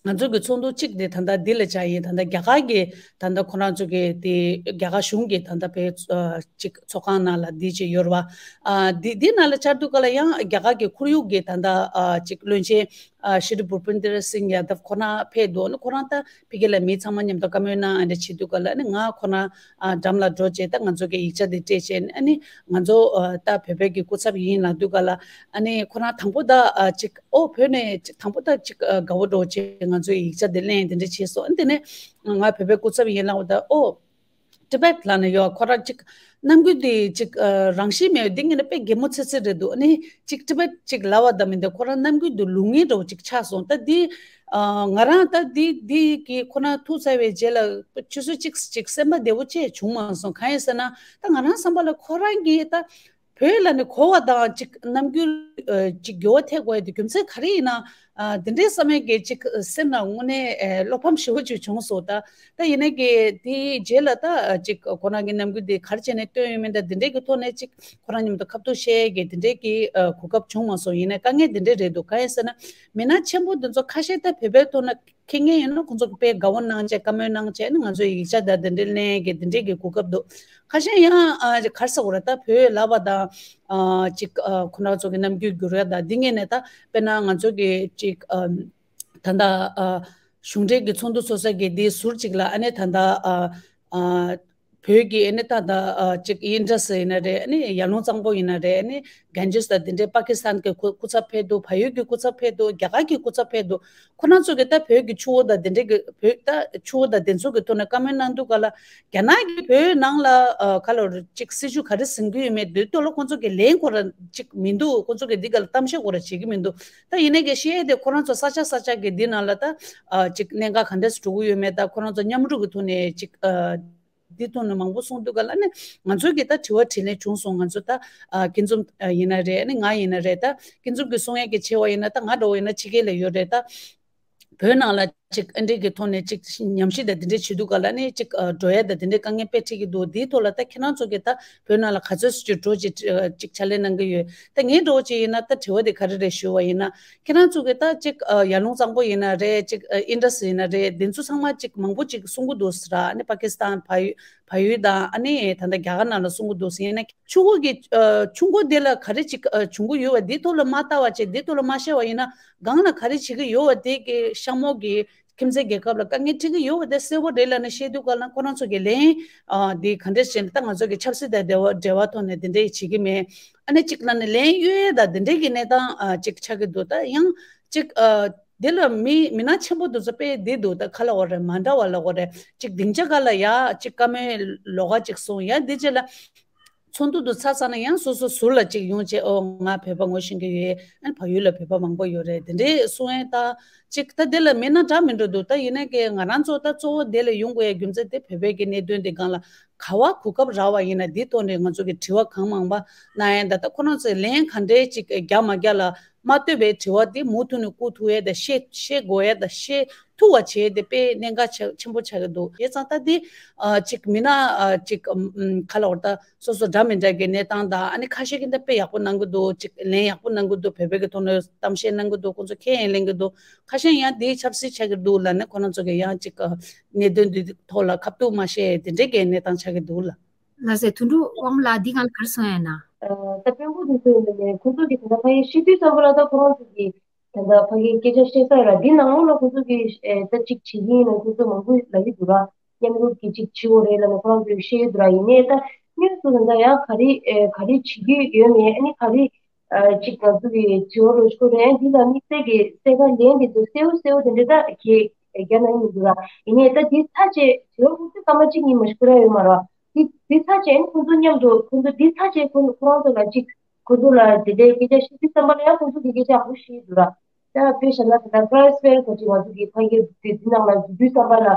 ང་ཚོ་གི་ཚོགས་འདུ་གཅིག་དེ་ད་ལྟ་འདི་ལ་བཅར་ཡིན། ད་ལྟ་རྒྱ་གར་གྱི་ད་ལྟ་ཁོ་རང་ཚོ་གི་དེ་རྒྱ་གར་གཞུང་གི་ད་ལྟ་དཔེ་ཨ་གཅིག་ཚོགས་ཁང་ནང་ལ་འདི་ཅིག་ཡོད་རེད་བ། ཨ་འདི་འདི་ནང་ལ་བཅར་དུས་ག་ལ་ཡང་རྒྱ་གར་གྱི་ཁོར་ཡུག་གི་ད་ལྟ་ཨ་གཅིག་བློན་ཆེན་ཨ་ཤྲི་བྷུ་པིན་དར་སིང་ཡ་དབ་ཁོ་རང་ཕེབས་འདུག་ཨ་ནི་ཁོ་རང་ད་ཕ་གི་ལ་མི་ཚང་མ་མཉམ་དུ་བཀའ་མོལ་གནང་ཨ་འདྲ་བྱེད་དུས་ག་ལ་ཨ་ནི་ང་ཁོ་རང་ཨ་འགྲམ་ལ་འགྲོ་བྱས་ད་ང་ཚོ་གི་ཡིག་ཆ་འདི་སྤྲད་བྱས་ཨ་ནི་ང་ཚོ་ཨ་ད་བོད་པའི་གི་སྐུ་ཚབ་ཡིན་ལབ་དུས་ག་ལ། ཨ་ནི་ཁོ་རང་དང་པོ་ད་ཨ་ཅིག་ཨོ་བོད་ནས་ཅིག་དང་པོ་ད་ཅིག་ཨ་དགའ་བོ་འདྲ་བྱས་ང་ཚོའི་ཡིག་ཆ་འདི་ལེན་དེ་འདྲ་བྱས་སོང་། ཨ་ནི་དེ་ནས་ང་བོད་པའི་སྐུ་ཚབ་ཡིན་ལབ་ད་ཨོ་ཏི་བེད་ལབ་ནས་ཡོད། ཁོ་རང་ཅིག་རྣམ་འགྱུར་དེ་ཅིག་ཨ་རང་བཞིན་མེད་འདི་ངས་ནི་དཔེ་གད་མོ་ཚེ་ཚེ་རེད་འདུག་ཨ་ནི་ཅིག་ཏི་བེད་ཅིག་ལབ་པ་ད་མི་འདུག་ཁོ་རང་རྣམ་འགྱུར་དེ་ལུགས་ངན་འདྲ་བོ་ཅིག་ཆགས་སོང་། ད་འདི་ཨ་ང་རང་ད་འདི་འདི་གི་ཁོ་རང་ཐུག་ཚར་བའི་རྗེས་ལ་ཆུ་ཚོད་གཅིག་ཅིག་སེམས་པ་བདེ་བོ་ཅིག་བྱུང་མ་སོང་། གང་ཡིན་ཟེར་ན་ད་ང་རང་བསམ་པ་ལ་ཁོ་རང་གིས་ད་བོད་ལ་ནི་གོ་བ་དང་ཅིག་རྣམ་འགྱུར་ཨ་ཅིག་འགྱུར་བ་ཐེབས་དགོས་ཡ་དེ་རྒྱུ་མཚན་ག་རེ་ཡིན་ན། ཨ་དེ་འདྲའི་བསམ་ཡས་ཀྱི་ཅིག་སེམས་ནང་དངོས་གནས་ཨ་བློ་ཕམ་ཞེ་པོ་ཅིག་བྱུང་སོང་། ད་ད་ཡིན་ནའི་གི་དེའི་རྗེས་ལ་ད་ཅིག་ཁོ་རང་གི་རྣམ་འགྱུར་དེ་ག་རེ་བྱས་ནས་བཏོན་ཡོད་མེད་ད་དེ་འདྲའི་གི་ཐོག་ནས་ཅིག་ཁོ་རང་མཉམ་དུ་ཁ་ཐུག་བཤད་ཡས་ཀྱི་དེ་འདྲའི་གི་ཨ་གོ་སྐབས་བྱུང་མ་སོང་། ཡིན་ནའི་དཀའ་ངལ་དེ་འདྲ་རེད་འདུག་གང་ཡིན་ཟེར་ན་མི་སྣ་ཆེན་པོ་དེ་ཚོ་ཁ་ཤས་ད་བོད་པའི་ཐོག་ན། མཁྱེན་མཁན་ཡིན་ན་ཁོང་ཚོ་གི་དཔེ་དགའ་བོ་གནང་བྱས་བཀའ་མོལ་གནང་བྱས་ནི་ང་ཚོའི་ཡིག་ཆ་དང་དེ་འདྲའི་ལེན་གི་དེ་འདྲའི་གི་གོ་སྐབས་འདུག་ཁ་ཤས་ཡང་ཨ་ག་རེ་ཟེར་དགོས་རེད། ད་བོད་ལབ་པ་དང་ཨ་ཅིག་ཨ་ཁོ་རང་ཚོ་གི་རྣམ་འགྱུར་འགྱུར་ཡ་དང་འདི་ངས་ནས་ད་དཔེར་ན་ང་ཚོ་གི་ཅིག་ཨ་ད་ལྟ་ཨ་གཞུང་འབྲེལ་གི་ཚོགས་འདུ་ཚོགས་ས་གི་འདི་ཟུར་ཅིག་ལ་ཨ་ནི་ད་ལྟ་ཨ་ཨ་བོད་ཀྱི་ཨ་ནི་ད་ལྟ་ཨ་ཅིག་ཨིན་ཌ་སི་ཡིན་ན་རེད། ཨ་ནི་ཡར་ལུང་གཙང་པོ་ཡིན་ན་རེད། ཨ་ནི་གན་ཇིས་དང་དེ་འདྲའི་པ་ཀི་སི་ཐན་གྱི་སྐུ་སྐུ་ཚབ་ཕེབས་འདུག་བལ་ཡུལ་གྱི་སྐུ་ཚབ་ཕེབས་འདུག་རྒྱ་གར་གྱི་སྐུ་ཚབ་ཕེབས་འདུག་ཁོ་རང་ཚོ་གིས་ད་བོད་ཀྱི་ཆུ་བོ་དང་དེ་འདྲའི་གི་བོད་ད་ཆུ་བོ་དང་དེ་ཚོ་གི་ཐོག་ནས་བཀའ་མོལ་གནང་དུས་ག་ལ་རྒྱ་ནག་གིས་བོད་ནང་ལ་ཨ་ག་ལ་ཅིག་སྲིད་ཇུས་ག་རེ་འཛིན་གྱི་ཡོད་མེད་དེ་ཐོག་ལ་ཁོ་ཚོ་གིས་ལན་ཁོ་རང་ཅིག་མི་འདུག་ཁོ་ཚོ་གིས་འདི་ག་ལ་གཏམ་བཤད་ཁོ་རང་བྱེད་ཀྱི་མི་འདུག་ད་ཡིན་ནའི་གི་བཤད་ཡས་དེ་ཁོ་རང་ཚོ་ས་ཆ་ས་ཆ་གི་འདི་ནང་ལ་ད་ཨ་ཅིག་གནད་འགག་ག་འདྲས་སེ་འགྲོ་གི་ཡོད་མེད་ད་ཁོ་རང་ཚོ་མཉམ་རུབ་ཀྱི་ཐོག་ནས་ཅིག་ཨ། འདི་ཐོག་ནས་མང་པོ་གསུངས་འདུག་ག་ལ་ནི་ང་ཚོའི་གི་ད་དྲི་བ་དྲིས་ལན་བྱུང་སོང་། ང་ཚོ་ད་ཨ་ཀུན་འཛོམས་ཨ་ཡིན་ན་རེད། ཨ་ནི་ང་ཡིན་ན་རེད། ད་ཀུན་འཛོམས་ཀྱི་གསུང་ཡས་ཀྱི་ཆེ་བ་ཡིན་ན་ད་ང་འདྲ་བོ་ཡིན་ན་ཕྱི་རྒྱལ་ལ་ཡོད་རེད། ད་བོད་ནང་ལ་ཅིག་ཨ་འདྲས་ཀྱི་ཐོག་ནས་ཅིག་ཉམས་ཞིབ་དང་དེ་འདྲས་བྱེད་འདུག་ག་ལ་ནི་ཅིག་ཨ་འགྲོ་ཡས་དང་དེ་འདྲས་དཀའ་ངལ་དཔེ་འཕྲད་ཀྱི་འདུག་འདིའི་ཐོག་ལ་ད་ཁྱེད་རང་ཚོ་གི་ད་བོད་ནང་ལ་ག་ཚོད་ཅིག་འགྲོ་ཅིག་ཨ་ཅིག་ཕྱག་ལས་གནང་གི་ཡོད། ད་ངའི་འདྲ་བོ་ཅིག་ཡིན་ན་ད་དྲི་བ་དེ་ག་རེ་རེད་ཞུ་བ་ཡིན་ན། ཁྱེད་རང་ཚོ་གི་ད་ཅིག་ཨ་ཡར་ལུང་གཙང་པོ་ཡིན་ན་རེད། ཅིག་ཨ་ཨིན་ཌ་སི་ཡིན་ན་རེད། འདི་ཚོ་ཚང་མ་ཅིག་མང་པོ་ཅིག་གསུང་གི་འདུག་ཟེར་ཨ་ནི་པ་ཀི་སི་ཐན་བལ་ཡུལ་བལ་ཡུལ་དང་ཨ་ནི་ད་ལྟ་རྒྱ་གར་ནང་ལ་གསུང་གི་འདུག་ཟེར་ཡིན་ན་ཆུ་བོ་གི་ཨ་ཆུ་མགོ་དེ་ལ་ག་རེ་ཅིག་ཨ་བྱུང་གི་ཡོད་པ་འདི་ཐོག་ལ་མ་ལྟ་བ་བྱས་འདི་ཐོག་ལ་མ་བཤད་པ་ཡིན་ན་སྒང་ལ་ག་རེ་བྱེད་ཀྱི་ཡོད་པ་དེ་གི་ཤ་མོ་གི་ཁྱིམ་མཚེས་རྒྱལ་ཁབ་ལ་དཀའ་ངལ་འཕྲད་ཀྱི་ཡོད་པ་དེ་གསལ་པོ་རེད་ལབ་ནས་བཤད་དུས་ག་ལ་ཁོ་རང་ཚོ་གི་ལན་ཨ་འདི་ག་འདྲས་བྱས་ནས་ད་ང་ཚོ་གི་ཆབ་སྲིད་དང་འབྲེལ་བ་འབྲེལ་བ་ཐོག་ནས་འདི་འདྲས་བྱེད་ཀྱི་མེད། ཨ་ནི་གཅིག་ལ་ནི་ལན་གཡོལ་ཡས་དང་འདི་འདྲའི་གི་གནས་སྟངས་ཨ་གཅིག་ཆགས་ཀྱི་འདུག་ད་ཡང་གཅིག་ཨ་འདི་ལ་མི་མི་སྣ་ཆེན་པོ་འདུག་ཚོ་དཔེ་འདི་འདུག་ད་ག་ལབ་དགོས་རེད། མ་འདྲ་བ་ལབ་དགོས་རེད། གཅིག་སྡིངས་ཆ་སྒང་ལ་ཡ་གཅིག་བཀའ་མོལ་ལོགས་ཀ་གཅིག་གསུངས། ཡ་འདི་རྗེས་ལ་ཚོགས་འདུ་འདུག་ཚར་ཚར་ན་ཡང་སོ་སོ་ཟུར་ལ་གཅིག་ཡོང་བྱས་ཨོ་ང་བོད་པ་ངོ་ཤེས་ཀྱི་ཡོད། ཨ་ནི་བལ་ཡུལ་ལ་བོད་པ་མང་པོ་ཡོད་རེད། འདི་འདྲའི་གསུང་ཡས་ད་གཅིག་ད་འདི་ལ་མི་སྣ་འདྲ་མི་འདྲ་འདུག་ད་ཡིན་ནའི་གི་ང་རང་ཚོ་ད་གཙོ་བོ་འདི་ལ་ཡོང་དགོས་ཡ་རྒྱུ་མཚན་དེ་བོད་པའི་གི་གནད་དོན་འདི་སྒང་ལ་ག་བ་གོ་སྐབས་རག་པ་ཡིན་ན་འདི་ཐོག་ནས་ང་ཚོ་གི་དྲི་བ་གང་མང་པ་གནང་ཡ་ད་ད་ཁོ་རང་ཚོས་ལན་ག་འདྲའི་ཅིག་རྒྱག་མ་རྒྱག་ལ་མ་ལྟོས་པའི་དྲི་བ་འདི་མུ་མཐུད་ནས་བསྐུར་ཐུབ་ཡ་ད་ཤེས་ཤེས་དགོས་ཡ་ད་ཤེས་ཐུབ་པ་བྱས་ཏེ་དཔེ་གནད་འགག་ཆེ་ཆེན་པོ་ཆགས་ཀྱི་འདུག་བྱས་ཙང་ད་འདི་ཨ་ཅིག་མི་སྣ་ཨ་ཅིག་ཨམ་ཨམ་ག་ལབ་དགོས་ད་སོ་སོ་འདྲ་མི་འདྲ་གི་གནས་སྟངས་དང་ཨ་ནི་ཁ་ཤས་ཀྱིས་ད་དཔེ་ཡག་པོ་གནང་གི་འདུག་ཅིག་ལན་ཡག་པོ་གནང་གི་འདུག་བོད་པའི་གི་ཐོག་ནས་གཏམ་བཤད་གནང་གི་འདུག་ཁོང་ཚོ་ཁས་ཡང་ལེན་གི་འདུག་ཁ་ཤས་ཡང་འདི་ཆབ་སྲིད་ཆགས་ཀྱི་འདུག་ལབ་ནས་ཁོ་རང་ཚོ་གིས་ཡང་ཅིག་གནད་དོན་འདི་ཐོག་ལ་ཁ་ཐུག་མ་བཤད་དེ་འདྲའི་གི་གནས་སྟངས་ཆགས་ཀྱི་འདུག་ལ། ལགས་སེ། དོན་གྲུབ་དབང་མོ་ལགས་འདི་སྒང་ལ་ག་རེ་གསུང་ཡ་ཡིན་ན། ད་དཔོན་པོ་དེ་ཚོ་ཡིན་ནའི་ཁོ་ཚོ་གི་ད་ལྟ་ཕ་གིའི་ཤི་དུས་ཙམ་པ་ལ་ད་ཁོ་རང་ཚོ་གི་ད་ལྟ་ཕ་གིའི་སྐད་ཆ་བཤད་ས་ར་འདི་ནང་ལོགས་ལ་ཁོ་ཚོ་གི་ད་ཅིག་བྱེད་ཀྱི་ཡིན་ན་ཁོ་ཚོ་མང་པོ་ལབ་ཀྱི་འདུག་ར། མཉམ་རུབ་ཀྱི་ཅིག་བྱེད་དགོས་རེད་ལབ་ནས་ཁོ་རང་ཚོས་བཤད་ཀྱི་འདུག་ར། ཡིན་ནའི་ད་དངོས་སུ་ད་ལྟ་ཡང་ག་རེ་ག་རེ་བྱེད་ཀྱི་ཡོད་མེད། ཨ་ནི་ག་རེ་ཅིག་ང་ཚོ་གི་དྲི་བ་རོ་ཤོ་རེད། འདི་ལ་དམིགས་བསལ་གྱི་གསལ་ཁ་ལན་དེ་ཚོ་གསལ་བོ་གསལ་བོ་དེ་འདྲ་ད་གས་རྒྱ་ནང་མི་འདུག་ར། ཡིན་ནའི་ད་འདི་ཚར་བྱས་དྲི་བ་ཁོ་ཚོས་སྐར་མ་གཅིག་གཉིས་མ་གཏོགས་ཁོ་རང་ཡོད་མ་རེད། འདི་འདི་ཚར་བྱས་ནི་ཁོ་ཚོ་མཉམ་དུ་ཁོ་ཚོ་འདི་ཚར་བྱས་ཁོ་ཁོ་རང་ཚོ་ལ་གཅིག་ཁོ་ཚོ་ལ་དེ་འདྲའི་སྐད་ཆ་བཤད་དུས་ཙམ་པ་ལ་ཡང་ཁོ་ཚོ་གི་སྐད་ཆ་ཡག་པོ་བཤད་འདུག་ར། ད་དཔེ་བཞག་ན་ད་ལྟ་ཁ་ར་སི་ཕེལ་ཁ་ཅིག་ང་ཚོ་གི་ཕ་གིའི་དེ་འདི་ནང་ལ་འཛུལ་དུས་ཙམ་པ་ལ།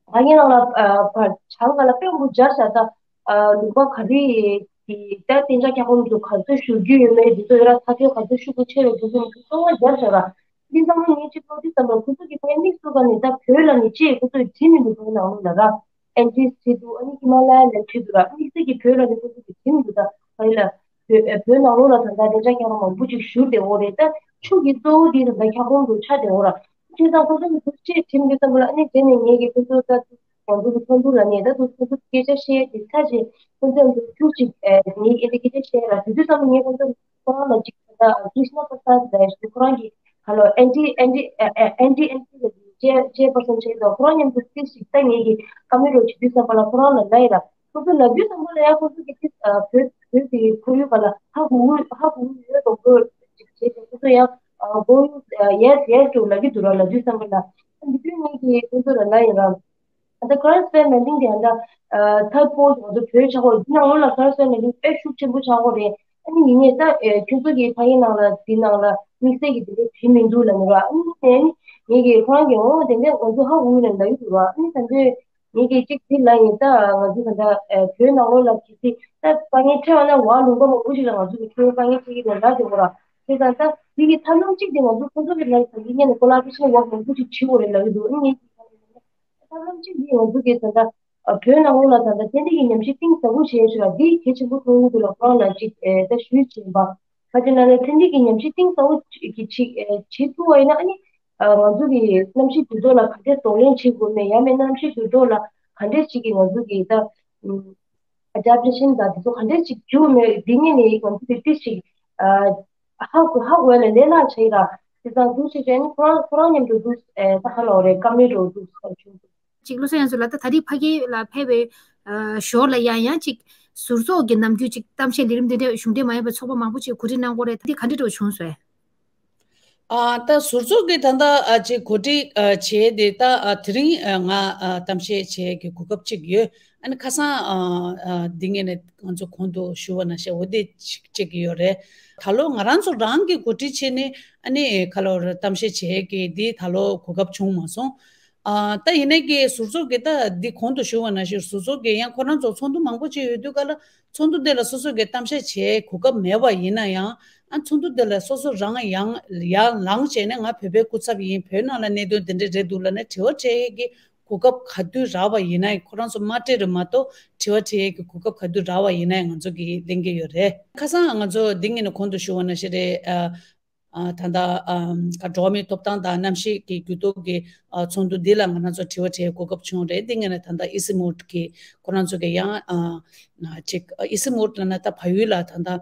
ཕ་གི་ནང་ལ་བར་བྱང་ག་ལ་དཔེ་མང་པོ་སྦྱར་བཞག་ད་ལུང་པ་ག་རེ་དེ་ད་གཏན་འཇགས་འཁྱག་རོམ་དུ་ག་ཚོད་བཞུར་རྒྱུ་ཡོད་མེད་དེ་ཚོ་ཡོད་ར། ཚ་དྲོད་ག་ཚོད་ཤུགས་པོ་ཆེ་རེད་དེ་ཚོ་མི་ཚོ་གཙོ་བོ་སྦྱར་བཞག་ར། འདི་ཚང་མ་ངས་ཅིག་ཀློག་དུས་ཙམ་པ་ཁོ་ཚོ་གི་ཕ་གི་དམིགས་སུ་བཀར་ནས་ད་བོད་ལ་ནི་ཅེས་ཁོ་ཚོས་བྲིས་མི་འདུག་བོད་ནང་ལོགས་ལ་ར། ཨན་ཏིས་བྲིས་འདུག་ཨ་ནི་ཧི་མ་ལ་ཡ་ལ་བྲིས་འདུག་ར། དམིགས་བསལ་གྱི་བོད་ལ་ནི་ཁོ་ཚོ་གི་བྲིས་མི་འདུག་ད་ཕ་གི་ལ་བོད་བོད་ནང་ལོགས་ལ་ད་ལྟ་གཏན་འཇགས་འཁྱག་རོམ་མང་པོ་ཅིག་བཞུར་བསྡད་ཡོད་རེད། ད་ཆུ་གི་གཙོ་བོ་འདི་ད་ལྟ་འཁྱག་རོམ་དུ་ཆགས་བསྡད་ཡོད་ར། བྱས་ཙང་ཁོ་ཚོ་གི་དུས་ཆེད་ཁྲིམས་ཀྱི་བསམ་བློ་ཨ་ནི་དེ་ནས་ངེད་ཀྱི་ཁོ་ཚོ་ད་ང་ཚོ་གི་ཚོགས་འདུ་ལ་ནས་ད་དུ་ཁོ་ཚོ་སྐད་ཆ་བཤད་དེ་ཚར་རྗེས་ཁོ་ཚོ་ཚོ་ཐུག་ཅིག་ངེད་ཀྱི་སྐད་ཆ་བཤད་ར། དེ་དུས་ཙམ་ངས་ཁོ་ཚོ་ཁོ་རང་ལ་ཅིག་ད་ཀྲིཤ་ན་པ་སར་ཟེར་ཞིག་ཁོ་རང་གི་ཁ་ལོ་ཨན་ཏི་ཨན་ཏི་ཨན་ཏི་ཨན་ཏི་ལ་ཅེ་ཅེ་པར་སན་བྱས་ཙང་ཁོ་རང་མཉམ་དུ་ཏིག་ཞིག་ད་ངེད་ཀྱི་ཀ་མེ་རོ་བྱེད་དུས་ཙམ་པ་ལ་ཁོ་རང་ལ་ལབ་ཡིན་ར། ཁོ་ཚོ་ལབ་དུས་ཙམ་པ་ལ་ཡང་ཁོ་ཚོ་གི་ཏིག་བོད་བོད་ཀྱི་ཁོར་ཡུག་པ་ལ་ཧ་གོ་གི་ཧ་གོ་གི་ཡོད་དོ་ཁོ་ཅིག་བྱས་ཏེ་ཁོ་ཚོ་ཡང་གོ་ཡུ་ཡེས་ཡེས་ཏུ་ལབ་ཀྱི་འདུག་ར། ལབ་དུས་ཙམ་པ་ལ་འདི་དུས་ངེད་ཀྱི་ཁོ་ཚོ་ལ་ལབ་ཡིན་ར། ད་ཁ་ར་སི་ཕེལ་མེ་ཏིང་དེ་ད་ཐར་པོ་ང་ཚོ་བོད་ཆགས་ཡོད་འདི་ནང་ལོགས་ལ་ཁ་ར་སི་ཕེལ་མེ་ཏིང་དཔེ་ཤུགས་ཆེན་པོ་ཆགས་ཡོད་རེད། ཨ་ནི་ཡིན་ནའི་ད་ཁྱོད་ཚོ་གི་ཕ་གི་ནང་ལ་འདི་ནང་ལ་དམིགས་བསལ་གྱི་དེ་འདྲ་བྲིས་མི་འདུག་ལབ་ནི་ར། ཨ་ནི་ནས་ངེད་ཀྱི་ཁོ་རང་གི་འོ་དེ་འདྲ་ང་ཚོ་ཧ་གོ་ནས་ལབ་ཡོད་འདུག་ར། ཨ་ནི་ད་འདྲ་ངེད་ཀྱི་གཅིག་འདི་ལ་ཡིན་ད་ང་ཚོ་ད་ལྟ་བོད་ནང་ལོགས་ལ་གི་སི་ད་དཀའ་ངལ་འཕྲད་པ་ན་ཝ་ལུང་པ་མང་པོ་ཞིག་ལ་ང་ཚོ་གི་ཁྱོད་དཀའ་ངལ་འཕྲད་ཀྱི་རེད་ལབ་དེ་འོ་ར། དེ་ད་ལྟ་འདི་གི་ཐབས་ལམ་གཅིག་དེ་ང་ཚོ་ཁོ་ཚོ་གི་ལ་ད་འདི་ངས་ནས་ཀོ་ལ་བྷོ་རེ་ཤན་ཝོག་མང་པོ་ཞིག་བྱེད་དགོས་རེད་ལབ་ཀྱི་འདུག་ཨ་ནི་ངེད་ཀྱི་ཐབས་ལམ་གཅིག་འདི་ང་ཚོ་གི་ད་ལྟ་བོད་ནང་ལོགས་ལ་ད་ལྟ་ཚན་རིག་གི་ཉམས་ཞིབ་གཏིང་ཟབ་པོ་བྱས་ཞུ་ལ་འདི་གལ་ཆེན་པོ་མཐོང་གི་འདུག་ལ་ཁོ་རང་ལ་ཅིག་ད་ཞུས་བྱས་པ། ཁ་ཅིག་ན་ནས་ཚན་རིག་གི་ཉམས་ཞིབ་གཏིང་ཟབ་པོ་ཅིག་གི་ཅིག་ཨེ་བྱེད་ཐུབ་པ་ཡིན་ན་ཨ་ནི་ཨ་ང་ཚོ་གི་གནམ་གཤིས་འགྱུར་ལྡོག་ལ་ག་འདྲས་གདོང་ལེན་བྱེད་དགོས་མེད་ཡང་མིན་གནམ་གཤིས་འགྱུར་ལྡོག་ལ་ག་འདྲས་ཅིག་གི་ང་ཚོ་གི་ད་ཨེ་ཌབ་ཊེ་ཤན་དང་དེ་ཚོ་ག་འདྲས་ཅིག་བྱུང་མེད་འདི་ངས་ནས་ང་ཚོ་གི་ཏིག་ཅིག་ཨ་ཧ་གོ་ཧ་གོ་ཡ་ལ་ལས་སླ་ཆ་ཡི་ར། དེ་ཙང་འདུག་ཅིག་བྱས་ནི་ཁོ་རང་ཁོ་རང་མཉམ་དུ་འདུག་ཨེ་ད་ཧ་ལོ་རེད་ཀ་མེད་འགྲོ་འདུག་ས་བྱུང་འདུག་ཅིག་བློ་བཟང་ཡང་ཚོ་ལ་ད་ད་རེས་ཕ་གི་ལ་ཕེབས་པའི་ཨ་ཞོར་ལ་ཡང་ཡང་ཅིག་ཟུར་ཚོགས་ཀྱི་ནམ་རྒྱུན་ཅིག་གཏམ་བཤད་ལས་རིམ་འདི་འདྲ་གཞུང་འབྲེལ་མ་ཡིན་པའི་ཚོགས་པ་མང་པོ་ཅིག་གོ་སྒྲིག་གནང་གི་ཡོད་རེད། ད་འདི་ག་འདྲ་འདྲ་བོ་བྱུང་སོང་། ཨ་ད་ཟུར་ཚོགས་ཀྱི་ད་ལྟ་ཨ་ཅིག་གོ་སྒྲིག་ཨ་བྱས་ཏེ་ད་ཨ་དེ་རིང་ཨ་ང་ཨ་གཏམ་བཤད་བྱེད་ཀྱི་གོ་སྐབས་ཅིག་ཡོད། ཨ་ནི་ཁ་སང་ཨ་ཨ་འདི་ངས་ནས་ང་ཚོ་གོང་དུ་ཞུ་བ་ནང་བཞིན་འོ་དེ་ཅིག་ཅིག་ཡོད་རེད། ད་ལོ་ང་རང་ཚོ་རང་གི་གོ་སྒྲིག་བྱས་ནས་ཨ་ནི་ཁ་ལོ་ར་གཏམ་བཤད་བྱེད་ཀྱི་འདི་ད་ལོ་གོ་སྐབས་བྱུང་མ་སོང་། ཨ་ད་ཡིན་ནའི་གི་ཟུར་ཚོགས་ཀྱི་ད་འདི་གོང་དུ་ཞུ་བ་ནང་བཞིན་ཟུར་ཚོགས་ཀྱི་ཡང་ཁོ་རང་ཚོ་ཚོགས་འདུ་མང་པོ་ཅིག་ཡོད་དུས་ག་ལ་ཚོགས་འདུ་དེ་ལ་སོ་སོ་གི་གཏམ་བཤད་བྱེད་གོ་སྐབས་མེད་པ་ཡིན་ན་ཡང་ཨ་ཚོགས་འདུ་དེ་ལ་སོ་སོ་རང་ཡང་ཡར་ལངས་བྱས་ནས་ང་བོད་པའི་སྐུ་ཚབ་ཡིན་བོད་ནང་ལ་གནད་དོན་དེ་འདྲ་རེད་འདུག་ལབ་ནས་དྲི་བ་དྲི་ཡས་ཀྱི་གོ་སྐབས་ག་དུས་རག་པ་ཡིན་ན་ཁོ་རང་ཚོ་མ་སྤྲད་རེད་མ་གཏོགས་དྲི་བ་དྲི་ཡས་ཀྱི་གོ་སྐབས་ག་དུས་རག་པ་ཡིན་ན་ང་ཚོ་གི་ལེན་གྱི་ཡོད་རེད། ཁ་སང་ང་ཚོ་འདི་ངས་ནས་གོང་དུ་ཞུ་བ་ནང་བཞིན་རེད། ཨ་ད་ལྟ་ཨ་འགྲོ་བ་མིའི་ཐོབ་ཐང་དང་གནམ་གཤིས་ཀྱི་འགྱུར་ལྡོག་གི་ཨ་ཚོགས་འདུ་འདི་ལ་ང་རང་ཚོ་དྲི་བ་དྲི་ཡའི་གོ་སྐབས་བྱུང་རེད། འདི་ངས་ནས་ད་ལྟ་ཨི་སི་མུད་ཀྱི་ཁོ་རང་ཚོ་གི་ཡང་ཨ་ཅིག་ཨི་སི་མུད་ལབ་ན་ད་བལ་ཡུལ་ལ་ད་ལྟ་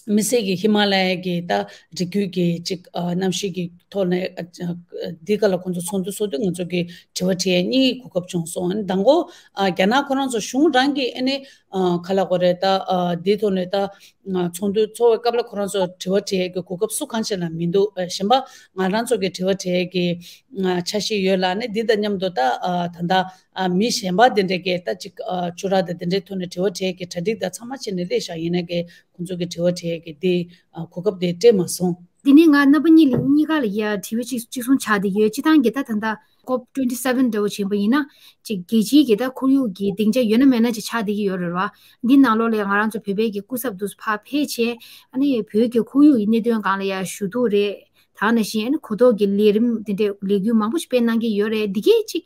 དམིགས་བསལ་གྱི་ཧི་མ་ལ་ཡ་གི་ད་རི་རྒྱུད་ཀྱི་ཅིག་ཨ་གནམ་གཤིས་ཀྱི་ཐོག་ནས་ཨ་འདི་ག་ལ་ཁོང་ཚོ་ཚོགས་འདུ་ཚོགས་དུས་ང་ཚོ་གི་དྲི་བ་དྲི་ཡ་གཉིས་གོ་སྐབས་བྱུང་སོང་། ཨ་ནི་མདང་དགོང་ཨ་རྒྱ་ནག་ཁོ་རང་ཚོ་གཞུང་རང་གི་ཨ་ནི་ཨ་ག་ལ་གོ་རེད་ད་ཨ་འདི་ཐོག་ནས་ད་ཨ་ཚོགས་འདུ་ཚོགས་པའི་སྐབས་ལ་ཁོ་རང་ཚོ་དྲི་བ་དྲི་ཡས་ཀྱི་གོ་སྐབས་སུ་གང་ཞིག་ལ་མི་འདུག་ཨ་གཞན་པ་ང་རང་ཚོ་གི་དྲི་བ་དྲི་ཡས་ཀྱི་ཨ་འཆར་གཞི་ཡོད་ལ་ནི་འདི་དང་མཉམ་དུ་ད་ཨ་ད་ལྟ་ཨ་མི་གཞན་པ་དེ་འདྲས་ཀྱིས་ད་ཅིག་ཨ་ཆུ་རགས་དང་དེ་འདྲའི་ཐོག་ནས་དྲི་བ་དྲི་ཡས་ཀྱི་གྲ་སྒྲིག་དང་ཚང་མ་བྱས་ནས་སླེབས་བཞག་ཡིན་ན་གི་ཁོང་ཚོ་གི་དྲི་བ་དྲི་ཡས་ཀྱི་འདི་ཨ་གོ་སྐབས་དེ་སྤྲད་མ་སོང་། འདི་ནི་ང་རྣམ་པ་གཉིས་ལ་གཉིས་ཀ་ལ་ཡ་དྲི་བ་གཅིག་གཅིག་མཚུངས་ཆགས་བསྡད་ཀྱི་ཡོད། སྤྱི་བཏང་གི་ད་ད་ལྟ་ཀོབ་ཊུ་ཝེན་ཊི་སེ་ཝེན་འདྲ་བོ་བྱས་པ་ཡིན་ན་ཅིག་རྒྱལ་སྤྱིའི་གི་ད་ཁོར་ཡུག་གི་སྡིངས་ཆ་ཡོད་ན་མེད་ན་ཅིག་ཆགས་བསྡད་ཀྱི་ཡོད་རེད་བ། འདི་ནང་ལོགས་ལ་ང་རང་ཚོ་བོད་པའི་གི་སྐུ་ཚབ་འདུག་ཕར་ཕེབས་བྱས་ཨ་ནི་བོད་ཀྱི་ཁོར་ཡུག་གི་གནད་དོན་སྒང་ལ་ཡ་ཞུ་གཏུག་རེད། ད་ནང་བཞིན་ཨ་ནི་གོ་རྟོགས་ཀྱི་ལས་རིམ་དེ་འདྲའི་ལས་འགུལ་མང་པོ་ཞིག་སྤེལ་གནང་གི་ཡོད་རེད། འདི་གས་ཅིག་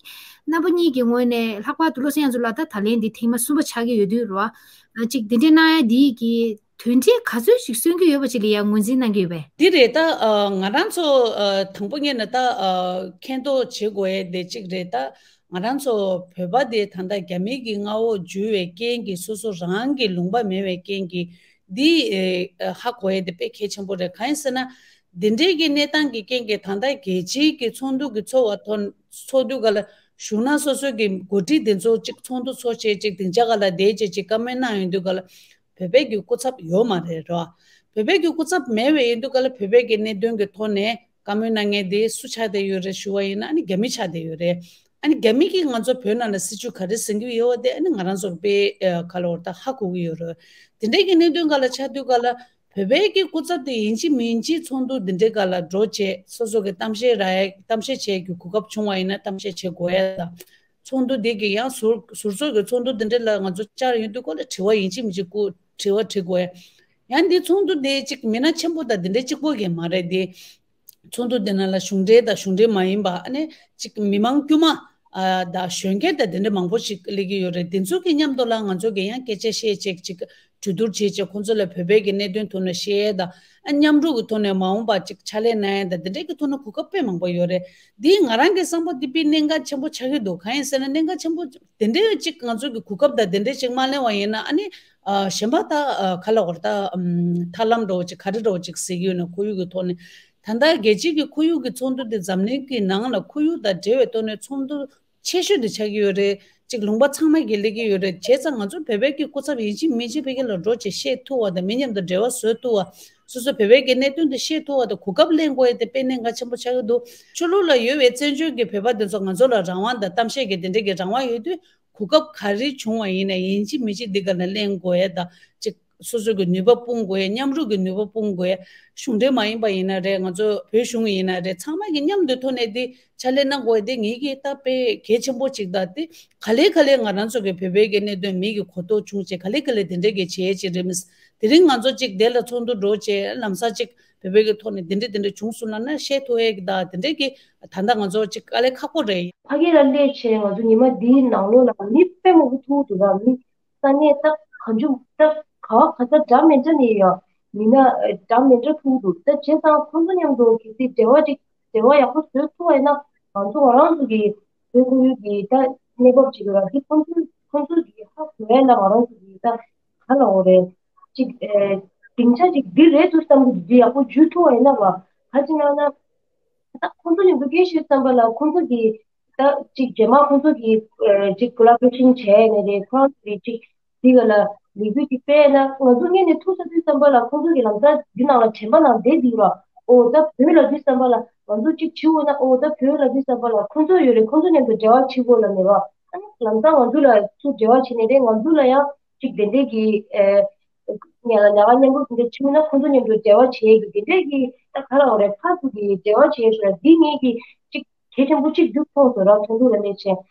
རྣམ་པ་གཉིས་ཀྱི་ངོས་ནས་ལྷག་པར་དུ་བློ་བཟང་ཡང་ཚོ་ལ་ད་ད་ལན་འདི་ཐེངས་མ་གསུམ་པ་ཆགས་ཀྱི་ཡོད་དུས་རེད་བ། ཅིག་འདི་འདྲའི་གནང་ཡ་འདི་གི་དོན་འབྲས་ག་ཚོད་ཞིག་སོན་གྱི་ཡོད་པ་ཅིག་ལ་ཡང་ངོས་འཛིན་གནང་གི་ཡོད་པས། འདི་རེད་ད། ཨ་ང་རང་ཚོ་ཨ་དང་པོ་ཉིད་ནས་ད་ཨ་མཁྱེན་རྟོགས་བྱེད་དགོས་ཡས་དེ་གཅིག་རེད་ད། ང་རང་ཚོ་བོད་པ་དེ་ད་ལྟ་རྒྱ་མི་གི་མངའ་འོག་འཛུལ་བའི་རྐྱེན་གྱིས་སོ་སོ་རང་གི་ལུང་པ་མེད་པའི་རྐྱེན་གྱིས་ འདི་ཧ་གོ་ཡས་དེ་དཔེ་གལ་ཆེན་པོ་རེད། གང་ཡིན་ཟེར་ན། འདི་འདྲའི་གི་གནས་སྟངས་ཀྱི་རྐྱེན་གྱིས་ད་ལྟ་རྒྱལ་སྤྱིའི་གི་ཚོགས་འདུ་གི་ཚོགས་པ་ཐོག་ཚོགས་དུས་ག་ལ་གཞུང་ན་སོ་སོའི་གི་འགོ་ཁྲིད་དེ་ཚོ་གཅིག་ཚོགས་འདུ་ཚོགས་བྱས་གཅིག་སྡིངས་ཆ་ག་ལ་བསྡད་བྱས་གཅིག་བཀའ་མོལ་གནང་ཡོང་དུས་ག་ལ་བོད་པའི་གི་སྐུ་ཚབ་ཡོད་མ་རེད་རོ། བོད་པའི་གི་སྐུ་ཚབ་མེད་པའི་ཡིན་དུས་ག་ལ་བོད་པའི་གི་གནད་དོན་གི་ཐོག་ནས་བཀའ་མོལ་གནང་མཁན་དེ་སུ་ཆགས་བསྡད་ཡོད་རེད་ཞུ་བ་ཡིན་ན། ཨ་ནི་རྒྱ་མི་ཆགས་བསྡད་ཡོད་རེད། ཨ་ནི་རྒྱ་མི་གིས་ང་ཚོ་བོད་ནང་ལ་སྲིད་བྱུས་ག་རེ་འཛིན་གྱི་ཡོད་པ་དེ་ཨ་ནི་ང་རང་ཚོར་དཔེ་ཨ་ག་ལ་བར་ད་ཧ་གོ་གི་ཡོད་རེད། དེ་འདྲའི་གི་གནད་དོན་ག་ལ་ཆགས་དུས་ག་ལ་བོད་པའི་གི་སྐུ་ཚབ་དེ་ཡིན་གཅིག་མིན་གཅིག་ཚོགས་འདུ་འདི་འདྲའི་ག་ལ་འགྲོ་བྱས་སོ་སོ་གི་གཏམ་བཤད་རག་ཡ་གཏམ་བཤད་བྱེད་རྒྱུ་གོ་སྐབས་བྱུང་བ་ཡིན་ན་གཏམ་བཤད་བྱེད་དགོས་ཡ་དང་། ཚོགས་འདུ་འདི་གི་ཡང་ཟུར་ཟུར་ཚོགས་ཀྱི་ཚོགས་འདུ་འདི་འདྲ་ལ་ང་ཚོ་བཅར་ཡོང་དུས་སྐོར་ལ་དྲི་བ་ཡིན་གཅིག་མིན་གཅིག་སྐུ་དྲི་བ་དྲི་དགོས། ཡང་འདི་ཚོགས་འདུ་འདི་གཅིག་མི་སྣ་ཆེན་པོ་དང་འདི་འདྲ་གཅིག་པོ་གི་མ་རེད། འདི་ཚོགས་འདུ་འདི་ནང་ལ་གཞུང་འབྲེལ་དང་གཞུང་འབྲེལ་མ་ཡིན་པ་ཨ་ནི་གཅིག་མི་མང་དཀྱུས་མ་ཨ་དང་གཞོན་སྐྱེས་དང་འདི་འདྲ་མང་པོ་ཞིག་སླེབས་ཀྱི་ཡོད་རེད། འདི་ཚོ་གི་མཉམ་དུ་ལ་ང་ཚོ་གི་ཡང་སྐད་ཆ་བཤད་བྱེད་གཅིག་གྲོས་བསྡུར་བྱེད་བྱེད་ཁོང་ཚོ་ལ་བོད་པའི་གི་གནད་དོན་ཐོག་ནས་བཤད་ཡས་དང་། ཨ་མཉམ་རུབ་ཀྱི་ཐོག་ནས་མ་འོངས་པ་ཅིག་ཕྱག་ལས་གནང་ཡས་དང་འདི་འདྲའི་གི་ཐོག་ནས་གོ་སྐབས་དཔེ་མང་པོ་ཡོད་རེད། འདིས་ང་རང་གི་བསམ་པ་འདི་དཔེ་གནད་འགག་ཆེན་པོ་ཆགས་ཀྱི་འདུག་གང་ཡིན་ཟེར་ན་གནད་འགག་ཆེན་པོ་དེ་འདྲའི་ཅིག་ང་ཚོ་གི་གོ་སྐབས་དང་དེ་འདྲའི་ཅིག་མ་གླེང་བ་ཡིན་ན་ཨ་ནི་ཨ་གཞན་པ་ད་ཨ་ག་ལ་བར་ད་ཨམ་ཐབས་ལམ་འདྲ་བོ་ཅིག་ག་རེ་འདྲ་བོ་ཅིག་ཟེར་གྱི་ཡོད་ན་ཁོར་ཡུག་གི་ཐོག་ནས། ད་ལྟ་རྒྱལ་སྤྱིའི་གི་ཁོར་ཡུག་གི་ཚོགས་འདུ་འདི་འཛམ་གླིང་གི་ནང་ལ་ཁོར་ཡུག་དང་འབྲེལ་བའི་ཐོག་ནས་ཚོགས་འདུ་ཆེ་ཤོས་དེ་ཆགས་ཀྱི་ཡོད་རེད། ཅིག་ལུང་པ་ཚང་མ་གི་སླེབས་ཀྱི་ཡོད་རེད། བྱས་ཙང་ང་ཚོ་བོད་པའི་གི་སྐུ་ཚབ་ཡིན་གཅིག་མིན་གཅིག་ཕ་གི་ལ་འགྲོ་བྱས་བཤད་ཐུབ་པ་དང་མི་མཉམ་དུ་འབྲེལ་བ་བཟོ་ཐུབ་པ། སོ་སོ་བོད་པའི་གི་གནད་དོན་དེ་བཤད་ཐུབ་པ་དང་གོ་སྐབས་ལེན་དགོས་ཡ་དེ་དཔེ་གནད་འགག་ཆེན་པོ་ཆགས་ཀྱི་འདུག་ཕྱི་ལོགས་ལ་ཡོད་པའི་བཙན་བྱོལ་གྱི་བོད་པ་དེ་ཚོ་ང་ཚོ་ལ་རང་དབང་དང་གཏམ་བཤད་ཀྱི་དེ་འདྲའི་གི་རང་དབང་ཡོད་དུས་གོ་སྐབས་ག་རེ་བྱུང་བ་ཡིན་ན་ཡིན་གཅིག་མིན་གཅིག་འདི་ག་ལ་ལེན་དགོས་ཡ་དང་ཅིག་སོ་སོ་གི་ནུས་པ་སྤུངས་དགོས་ཡ། མཉམ་རུབ་ཀྱི་ནུས་པ་སྤུངས་དགོས་ཡ། གཞུང་འབྲེལ་མ་ཡིན་པ་ཡིན་ན་རེད། ང་ཚོ་བོད་གཞུང་ཡིན་ན་རེད། ཚང་མ་གི་མཉམ་དུ་ཐོག་ནས་འདི་ཕྱག་ལས་གནང་དགོས་ཡ་འདི་ངེད་ཀྱི་ད་དཔེ་གལ་ཆེན་པོ་ཅིག་དང་། འདི་ག་ལེ་ག་ལེ་ང་རང་ཚོ་གི་བོད་པའི་གི་གནད་དོན་མི་གི་གོ་རྟོགས་བྱུང་བྱས་ག་ལེ་ག་ལེ་དེ་འདྲའི་གི་བྱེད་ཡ་ཅིག་རེད་མི་སྲིད། དེ་རིང་ང་ཚོ་ཅིག་དེ་ལ་ཚོགས་འདུ་འགྲོ་བྱས་ལམ་སང་ཅིག་བོད་པའི་གི་ཐོག་ནས་དེ་འདྲ་དེ་འདྲ་བྱུང་སོང་ལབ་ན་བཤད་ཐུབ་ཡས་ཀྱི་ད་དེ་འདྲ་གི་ད་ལྟ་ང་ཚོ་ཅིག་དཀའ་ལས་ཁག་པོ་རེད། ཕ་གི་ལ་སླེབས་བྱས་ང་ཚོ་ཉི་མ་འདིའི་ནང་ལོགས་ལ་མི་དཔེ་མང་པོ་ཐུག་འདུག་ར། མི་ས་གནས་ད་གང་བྱུང་ད་ག་བ་ག་ས་འདྲ་མི་འདྲ་ནས་ཡང་མི་སྣ་འདྲ་མི་འདྲ་ཐུག་འདུག་ད་བྱས་ཙང་ཁོང་ཚོ་མཉམ་དུ་གལ་སྲིད་འབྲེལ་བ་ཅིག་འབྲེལ་བ་ཡག་པོ་བཟོ་ཐུབ་པ་ཡིན་ན་ང་ཚོ་ང་རང་ཚོ་གི་བོད་ཁོར་ཡུག་གི་ད་གནས་བབ་ཅིག་ཡོད་ར། འདི་ཁོང་ཚོ་ཁོང་ཚོ་གི་ཧ་གོ་ཡ་ལ་ང་རང་ཚོ་གི་ད་ག་ལ་འོ་རེད། ཅིག་ཨེ་སྡིངས་ཆ་ཅིག་འདི་རེད་འདུག་བསམ་གི་འདི་ཡག་པོ་འཇུས་ཐུབ་པ་ཡིན་ན་བ། ག་ཅི་ན་ན་ད་ཁོང་ཚོ་མཉམ་དུ་སྐད་ཤོད་བསམ་པ་ལ་ཁོང་ཚོ་གི་ད་ཅིག་རྗེས་མ་ཁོང་ཚོ་གི་ཨེ་ཅིག་ཀོ་ལ་བོ་རེ་ཤན་བྱས་ནས་རེད། ཁོ་རང་ཚོ་གི་ཅིག་འདི་ག་ལ་ལས་འགུལ་ཅིག་སྤེལ་ན་ང་ཚོ་སྔོན་ནས་ཐུག་ས་དུས་བསམ་པ་ལ་ཁོང་ཚོ་གི་ལམ་སང་འདི་ནང་ལ་དྲན་པ་ནང་བསྡད་འདུག་ར། ཨོ་ད་བོད་ལ་དུས་བསམ་པ་ལ་ང་ཚོ་ཅིག་བྱེད་འོ་ན་ཨོ་ད་བོད་ལ་དུས་བསམ་པ་ལ་ཁོང་ཚོ་ཡོད་རེད། ཁོང་ཚོ་མཉམ་དུ་འབྲེལ་བ་བྱེད་དགོས་ལབ་ནས་ར། ཨ་ནི་ལམ་སང་ང་ཚོ་ལ་ཚུར་འབྲེལ་བ་བྱས་ནས་རེད། ང་ཚོ་ལ་ཡང་ཅིག་དེ་འདྲས་ཀྱི་ཨེ་ཉལ་ལ་ཉལ་ཁ་མཉམ་པོ་དེ་འདྲ་བྱུང་ན་ཁོང་ཚོ་མཉམ་དུ་འབྲེལ་བ་བྱེད་ཀྱི་དེ་འདྲས་ཀྱི་ད་ག་ལ་འོ་རེད། ཕར་ཚུར་གྱི་འབྲེལ་བ་བྱེད་ཤོག་ལ་འདི་ངེད་ཀྱི་ཅིག་གལ་ཆེན་པོ་གཅིག་རྒྱུགས་མཐོང་སོང་ར། ཚོགས་འདུ་ལ་སླེབས་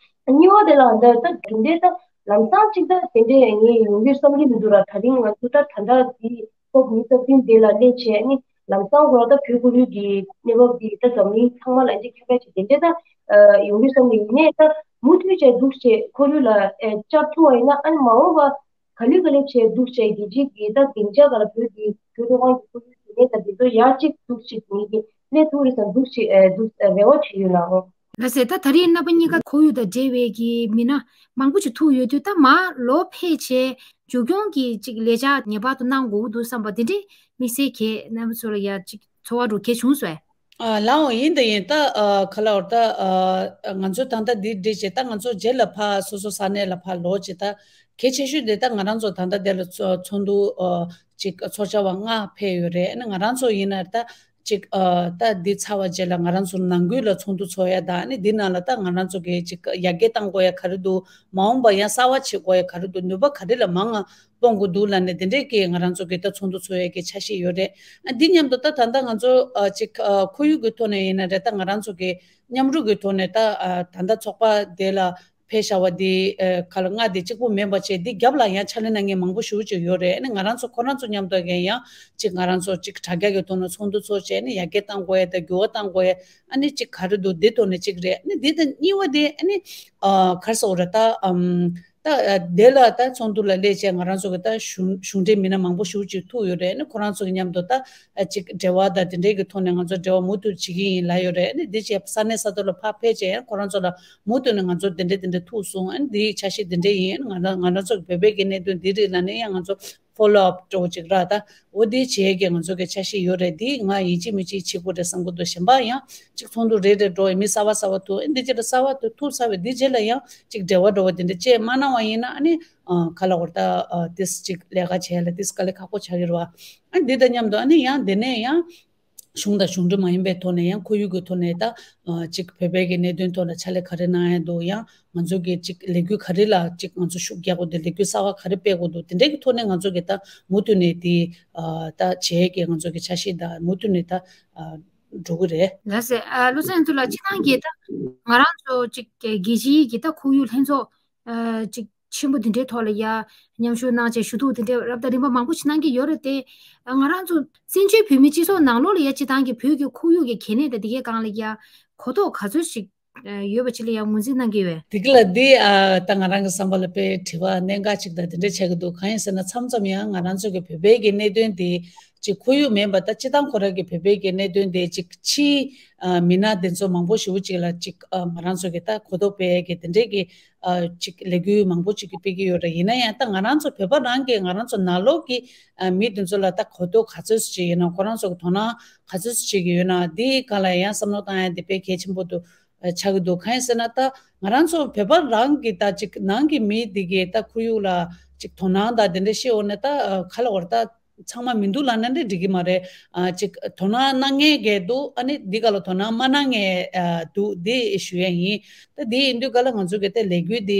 བྱས། གཉིས་པ་དེ་ལ་ད་ད་གྲུབ་འབྲས་ད་ལམ་སང་གཅིག་ད་དེ་འདྲས་ངས་ཡོང་གི་བསམ་གྱི་མི་འདུག་ར། ད་རིང་ང་ཚོ་ད་ད་ལྟ་འདི་ཀོབ་ཉི་ཤུ་རྩ་བདུན་དེ་ལ་སླེབས་བྱས་ནི་ལམ་སང་ཁོ་ར་ད་བོད་ཁོར་ཡུག་གི་གནས་བབ་འདི་ད་འཛམ་གླིང་ཚང་མ་ལ་འདི་ཁྱབ་པ་ཅིག་དེ་འདྲས་ད་ཡོང་གི་བསམ་གྱི་ཡིན་ནའི་ད་མུ་མཐུད་བྱས་འདུག་བྱས་ཁོར་ཡུག་ལ་བཅར་ཐུབ་པ་ཡིན་ན་ཨ་ནི་མ་འོངས་པ། ག་ལེ་ག་ལེ་བྱས་འདུག་བྱས་རྒྱལ་སྤྱིའི་གི་ད་སྡིངས་ཆ་ག་ལ་བོད་ཀྱི་བོད་མཐོ་སྒང་གི་ཁོར་ཡུག་དེ་ནས་ད་དེ་ཚོ་ཡར་གཅིག་འདུག་ཅིག་མི་གི་གནས་ཐུག་རེད་བསམ་འདུག་ཅིག་ཨེ་འདུག་ཨེ་རེ་བ་བྱེད་ཡོད་ནའང་། ལགས་སེ། ད་ད་རེས་རྣམ་པ་གཉིས་ཀ་ཁོར་ཡུག་དང་འབྲེལ་བའི་གི་མི་སྣ་མང་པོ་ཅིག་ཐུག་ཡོད་དུས་ད་མར་ལོག་ཕེབས་བྱས་མཇུག་སྐྱོང་གི་ཅིག་ལས་འཆར་ངེས་པར་དུ་གནང་དགོས་ཀྱི་འདུག་བསམ་པ་དེ་འདྲའི་དམིགས་བསལ་གྱི་རྣམ་པ་ཚོ་ལ་ཡ་ཅིག་ཚོར་བ་འདྲ་གང་བྱུང་སོང་ཨེ། ཨ་ལའོ་ཡིན་ད་ཡིན་ད་ཨ་ག་ལ་བར་ད་ཨ་ང་ཚོ་ད་ལྟ་འདི་འདྲི་བྱེད་ད་ང་ཚོ་རྗེས་ལ་ཕ་སོ་སོ་ས་གནས་ལ་ཕ་ལོག་བྱེད་ད་གལ་ཆེ་ཤོས་དེ་ད་ང་རང་ཚོ་ད་ལྟ་དེ་ལ་ཚོ་ཚོགས་འདུ་ཨ་ཅིག་ཚོགས་བཅར་བ་ལྔ་ཕེབས་ཡོད་རེད། ཨ་ནི་ང་རང་ཚོ་ཡིན་ན་ད་ཅིག་ཨ་ད་འདི་ཚར་བ་རྗེས་ལ་ང་རང་ཚོ་ནང་ཁུལ་ལ་ཚོགས་འདུ་ཚོགས་ཡ་ད་ཨ་ནི་འདི་ནང་ལ་ད་ང་རང་ཚོ་གི་ཅིག་ཡར་རྒྱས་གཏང་དགོས་ཡ་ག་རེ་འདུག་མ་འོངས་པ་ཡང་གསར་བ་བྱེད་དགོས་ཡ་ག་རེ་འདུག་ནུས་པ་ག་རེ་ལ་མང་ང་སྤོང་དགོས་འདུག་ལབ་ནས་དེ་འདྲས་ཀྱི་ང་རང་ཚོ་གི་ད་ཚོགས་འདུ་ཚོགས་ཡས་ཀྱི་འཆར་གཞི་ཡོད་རེད། ཨ་འདི་མཉམ་དུ་ད་ད་ལྟ་ང་ཚོ་ཨ་ཅིག་ཨ་ཁོར་ཡུག་གི་ཐོག་ནས་ཡིན་ན་རེད། ད་ང་རང་ཚོ་གི་མཉམ་རུབ་ཀྱི་ཐོག་ནས་ད་ཨ་ད་ལྟ་ཚོགས་པ་དེ་ལ་ཕེབས་བཞག་པ་འདི་ཨ་ག་ལ་ལྔ་དེ་གཅིག་པུ་མིན་པ་བྱས་འདི་རྒྱབ་ལ་ཡང་ཕྱག་ལས་གནང་མཁན་མང་པོ་ཞེ་པོ་ཅིག་ཡོད་རེད། ཨ་ནི་ང་རང་ཚོ་ཁོ་རང་ཚོ་མཉམ་དུ་གི་ཡང་ཅིག་ང་རང་ཚོ་ཅིག་དྲ་རྒྱ་གི་ཐོག་ནས་ཚོགས་འདུ་ཚོགས་བྱས་ཨ་ནི་ཡར་རྒྱས་གཏང་དགོས་ཡ་ད་འགྱུར་བ་གཏང་དགོས་ཡ་ཨ་ནི་ཅིག་ག་རེ་འདུག་འདི་ཐོག་ནས་ཅིག་རེད། ཨ་ནི་འདི་ད་གཉིས་པ་དེ་ཨ་ནི་ཨ་ག་རེ་ཟེར་དགོས་རེད་ད་ཨམ། ད་དེ་ལ་ད་ཚོགས་འདུ་ལ་སླེབས་བྱས་ང་རང་ཚོ་གི་ད་གཞུང་གཞུང་འབྲེལ་མི་སྣ་མང་པོ་ཞེ་པོ་ཅིག་ཐུག་ཡོད་རེད། ཨ་ནི་ཁོ་རང་ཚོ་གི་མཉམ་དུ་ད་ཅིག་འབྲེལ་བ་དང་དེ་འདྲའི་གི་ཐོག་ནས་ང་ཚོ་འབྲེལ་བ་མུ་མཐུད་བྱེད་ཀྱི་ཡིན་ལབ་ཡོད་རེད། ཨ་ནི་འདི་བྱས་ས་གནས་ས་ཐོག་ལ་ཕར་ཕེབས་བྱས་ཁོ་རང་ཚོ་ལ་མུ་མཐུད་ནས་ང་ཚོ་དེ་འདྲ་དེ་འདྲ་ཐུག་སོང་། ཨ་ནི་འདིའི་འཆར་གཞི་དེ་འདྲ་ཡིན། ཨ་ནི་ང་རང་ང་རང་ཚོ་གི་བོད་པའི་གི་གནད་དོན་འདི་རེད་ལབ་ནས་ཡང་ང་ཚོ་ ཕོ་ལོ་ཨབ་འདྲ་བོ་ཅིག་ར། ད་འོ་དེ་བྱེད་ཀྱི་ང་ཚོ་གི་འཆར་གཞི་ཡོད་རེད། དེ་ང་ཡིན་གཅིག་མིན་གཅིག་བྱེད་དགོས་རེད་བསམ་གི་འདུག་གཞན་པ་ཡང་ཅིག་ཚོགས་འདུ་རེ་རེ་འགྲོ་ཡི་མི་གསར་པ་གསར་པ་ཐུག་ཨེ་འདི་ཅི་འདྲ་གསར་པ་ཐུག་ཐུག་ཚར་བའི་དེ་རྗེས་ལ་ཡང་ཅིག་འབྲེལ་བ་འགྲོ་བ་དེ་འདྲ་བཅས་མ་གནང་བ་ཡིན་ན་ཨ་ནི་ཨ་ག་ལ་བར་ད་ཨ་ཏིས་ཅིག་ལས་ཀ་བྱས་ལ་ཏིས་དཀའ་ལས་ཁག་པོ་ཆགས་ཀྱི་རེད་བ། ཨ་འདི་དང་མཉམ་དུ་ཨ་ནི་ཡང་དེ་ནས་ཡང་གཞུང་དང་གཞུང་འབྲེལ་མ་ཡིན་པའི་ཐོག་ནས་ཡང་ཁོར་ཡུག་གི་ཐོག་ནས་ད་ཨ་ཅིག་བོད་པའི་གི་གནད་དོན་ཐོག་ལ་ཕྱག་ལས་ག་རེ་གནང་ཡ་འདུག་ཡང་ང་ཚོ་གི་ཅིག་ལས་འགུལ་ག་རེ་ལ་ཅིག་ང་ཚོ་ཤུགས་རྒྱག་དགོས་འདུག་ལས་འགུལ་གསར་བ་ག་རེ་སྤེལ་དགོས་འདུག་དེ་འདྲའི་གི་ཐོག་ནས་ང་ཚོ་གི་ད་མུ་མཐུད་ནས་དེ་ཨ་ད་བྱེད་ཀྱི་ང་ཚོ་གི་འཆར་གཞི་ད་མུ་མཐུད་ནས་ད་ཨ་འགྲོ་གི་རེད། ལགས་སེ། ཨ་བློ་བཟང་ཚུ་ལ་སྤྱི་བཏང་གི་ད་ང་རང་ཚོ་ཅིག་རྒྱལ་སྤྱིའི་གི་ད་ཁོར་ཡུག་ལྷན་ཚོགས་ཨ་ཅིག་ཆེན་པོ་དེ་འདྲའི་ཐོག་ལ་ཡ་མཉམ་ཞུགས་གནང་བྱས་ཞུ་གཏུག་དེ་འདྲའི་རབ་དང་རིམ་པ་མང་པོ་ཞིག་གནང་གི་ཡོད་རེད་དེ། ང་རང་ཚོ་བཙན་བྱོལ་བོད་མིའི་སྤྱི་ཚོགས་ནང་ལོགས་ལ་ཡ་སྤྱི་བཏང་གི་བོད་ཀྱི་ཁོར་ཡུག་གི་གལ་གནད་དང་དེ་གའི་སྒང་ལ་ཡ་གོ་རྟོགས་ག་ཚོད་ཞིག་ཡོད་པ་ཅིག་ལ་ཡང་ངོས་འཛིན་གནང་གི་ཡོད། དེ་ག་ལ་འདི་ཨ་ད་ང་རང་གི་བསམ་པ་ལ་དཔེ་དྲི་བ་གནད་འགག་ཅིག་དང་དེ་འདྲ་ཆགས་ཀྱི་འདུག་གང་ཡིན་ཟེར་ན་མཚམས་མཚམས་ཡང་ང་རང་ཚོ་གི་བོད་པའི་གི་གནད་དོན་དེ་ཅིག་ཁོར་ཡུག་མིན་པ་ད་སྤྱི་བཏང་ཁོ་རང་གི་བོད་པའི་གི་གནད་དོན་དེ་ཅིག་ཕྱིའི་ཨ་མི་སྣ་དེ་ཚོ་མང་པོ་ཞེ་པོ་ཅིག་ལ་ཅིག་ཨ་ང་རང་ཚོ་གི་ད་གོ་རྟོགས་སྤེལ་གི་དེ་འདྲའི་གི་ཨ་ཅིག་ལས་འགུལ་མང་པོ་ཅིག་གི་སྤེལ་གི་ཡོད་རེད། ཡིན་ན་ཡང་ད་ང་རང་ཚོ་བོད་པ་རང་གི་ང་རང་ཚོ་ནང་ལོགས་ཀྱི་ཨ་མི་དེ་ཚོ་ལ་ད་གོ་རྟོགས་ག་ཚོད་ཅིག་ཡོད་ན་ཁོ་རང་ཚོ་གི་དོ་སྣང་ག་ཚོད་ཅིག་ཡོད་ན་དེའི་སྒང་ལ་ཡང་བསམ་བློ་བཏང་ཡ་དེ་དཔེ་གལ་ཆེན་པོ་འདུག་ཆགས་ཀྱི་འདུག་གང་ཡིན་ཟེར་ན་ད་ང་རང་ཚོ་བོད་པ་རང་གི་ད་ཅིག་ནང་གི་མི་དེ་གའི་ད་ཁོར་ཡུག་ལ་ཅིག་དོ་སྣང་དང་དེ་འདྲ་ཤེས་འོ་ན་ད་ག་ལ་བར་ད་ཚང་མ་མི་འདུག་ལབ་ན་འདྲ་འགྲིག་གི་མ་རེད། ཨ་ཅིག་དོ་སྣང་གནང་མཁན་གས་འདུག་ཨ་ནི་འདི་ག་ལ་དོ་སྣང་མ་གནང་མཁན་ཨ་འདུག་འདི་ཞུ་ཡ་ཡིན། ད་འདི་ཡིན་དུས་ག་ལ་ང་ཚོ་གི་ད་ལས་འགུལ་འདི་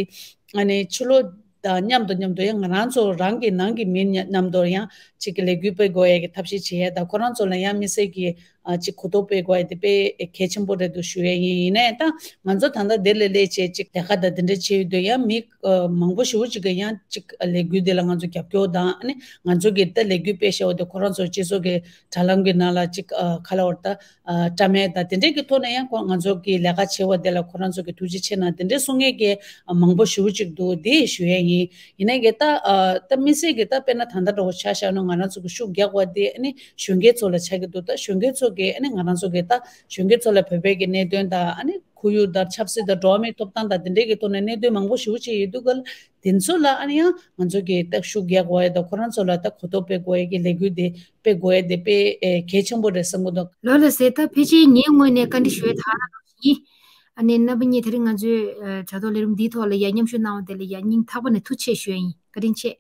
ཨ་ནི་ཕྱི་ལོགས་དང་མཉམ་དུ་མཉམ་དུ་ཡང་ང་རང་ཚོ་རང་གི་ནང་གི་མི་མཉམ་དུ་ཡང་ཅིག་གི་ལས་འགུལ་སྤེལ་དགོས་ཡ་གི་ཐབས་ཤེས་བྱེད་ཡ་དང་ཁོ་རང་ཚོ་ལ་ཡང་དམིགས་བསལ་གྱི་ཨ་ཅིག་གོ་རྟོགས་སྤེལ་དགོས་ཡ་དེ་དཔེ་གལ་ཆེན་པོ་རེད་འདུག་ཞུ་ཡ་ཡིན། ཡིན་ནའི་ད་ང་ཚོ་ད་ལྟ་དེ་ལས་སླེབས་བྱས་ཅིག་ལས་ཀ་དང་དེ་འདྲ་བྱེད་ཡོད་དུས་ཡང་མི་ཨ་མང་པོ་ཞེ་པོ་ཅིག་གིས་ཡང་ཅིག་ལས་འགུལ་དེ་ལ་ང་ཚོ་རྒྱབ་སྐྱོར་དང་ཨ་ནི་ང་ཚོ་གི་ད་ལས་འགུལ་སྤེལ་བཞག་པ་དེ་ཁོ་རང་ཚོ་སྤྱི་ཚོགས་ཀྱི་དྲ་ལམ་གྱི་ནང་ལ་ཅིག་ཨ་ག་ལ་བར་ད་ཨ་བཀྲམ་ཡས་དང་དེ་འདྲས་ཀྱི་ཐོག་ནས་ཡང་ཁོ་ང་ཚོ་གི་ལས་ཀ་བྱེད་པ་དེ་ལ་ཁོ་རང་ཚོ་གི་ཐུགས་རྗེ་ཆེ་གནང་དེ་འདྲས་གསུང་མཁན་གྱི་ཨ་མང་པོ་ཞེ་པོ་ཅིག་འདུག་དེ་ཞུ་ཡས་ཡིན། ཡིན་ནའི་གི་ད་ཨ་ད་དམིགས་བསལ་གྱི་ད་དཔེར་ན་ད་ལྟ་འདྲ་བོ་ཆ་བཞག་ན་ང་རང་ཚོ་གི་ཤུགས་རྒྱག་པ་དེ་ཨ་ནི་གཞོན་སྐྱེས་ཚོ་ལ་ཆགས་ཀྱི་འདུག་ད་གཞོན་སྐྱེས་ཚོ་གིས་ཨ་ནི་ང་རང་ཚོ་གི་ད་གཞོན་སྐྱེས་ཚོ་ལ་བོད་པའི་གི་གནད་དོན་དང་ཨ་ནི་ཁོར་ཡུག་དང་ཆབ་སྲིད་དང་འགྲོ་བ་མིའི་ཐོབ་ཐང་དང་དེ་འདྲའི་གི་ཐོག་ནས་གནད་དོན་མང་པོ་ཞེ་པོ་ཅིག་ཡོད་འདུག་ག་ལ། དེ་ཚོ་ལ་ཨ་ནི་ཡང་ང་ཚོ་གི་ད་ཤུགས་རྒྱག་དགོས་ཡ་དང་ཁོ་རང་ཚོ་ལ་ད་གོ་རྟོགས་སྤེལ་དགོས་ཡ་གི་ལས་འགུལ་དེ་སྤེལ་དགོས་ཡ་དེ་དཔེ་ཨེ་གལ་ཆེན་པོ་རེད་བསམ་གི་འདུག་ལོ་ལ་ཟེར་ད་ཕལ་ཆེར་ངའི་ངོས་ནས་བཀའ་འདྲི་ཞུ་ཡ་ད་ག་རང་ཡིན། ཨ་ནི་རྣམ་པ་གཉིས་དེ་རིང་ང་ཚོའི་ཨེ་དྲ་ཐོག་ལས་རིམ་འདིའི་ཐོག་ལ་ཡ་མཉམ་ཞུགས་གནང་བ་དེ་ལ་ཡ་སྙིང་ཐག་པ་ནས་ཐུགས་རྗེ་ཆེ་ཞུ་ཡ་ཡིན། བཀའ་དྲིན་ཆེ།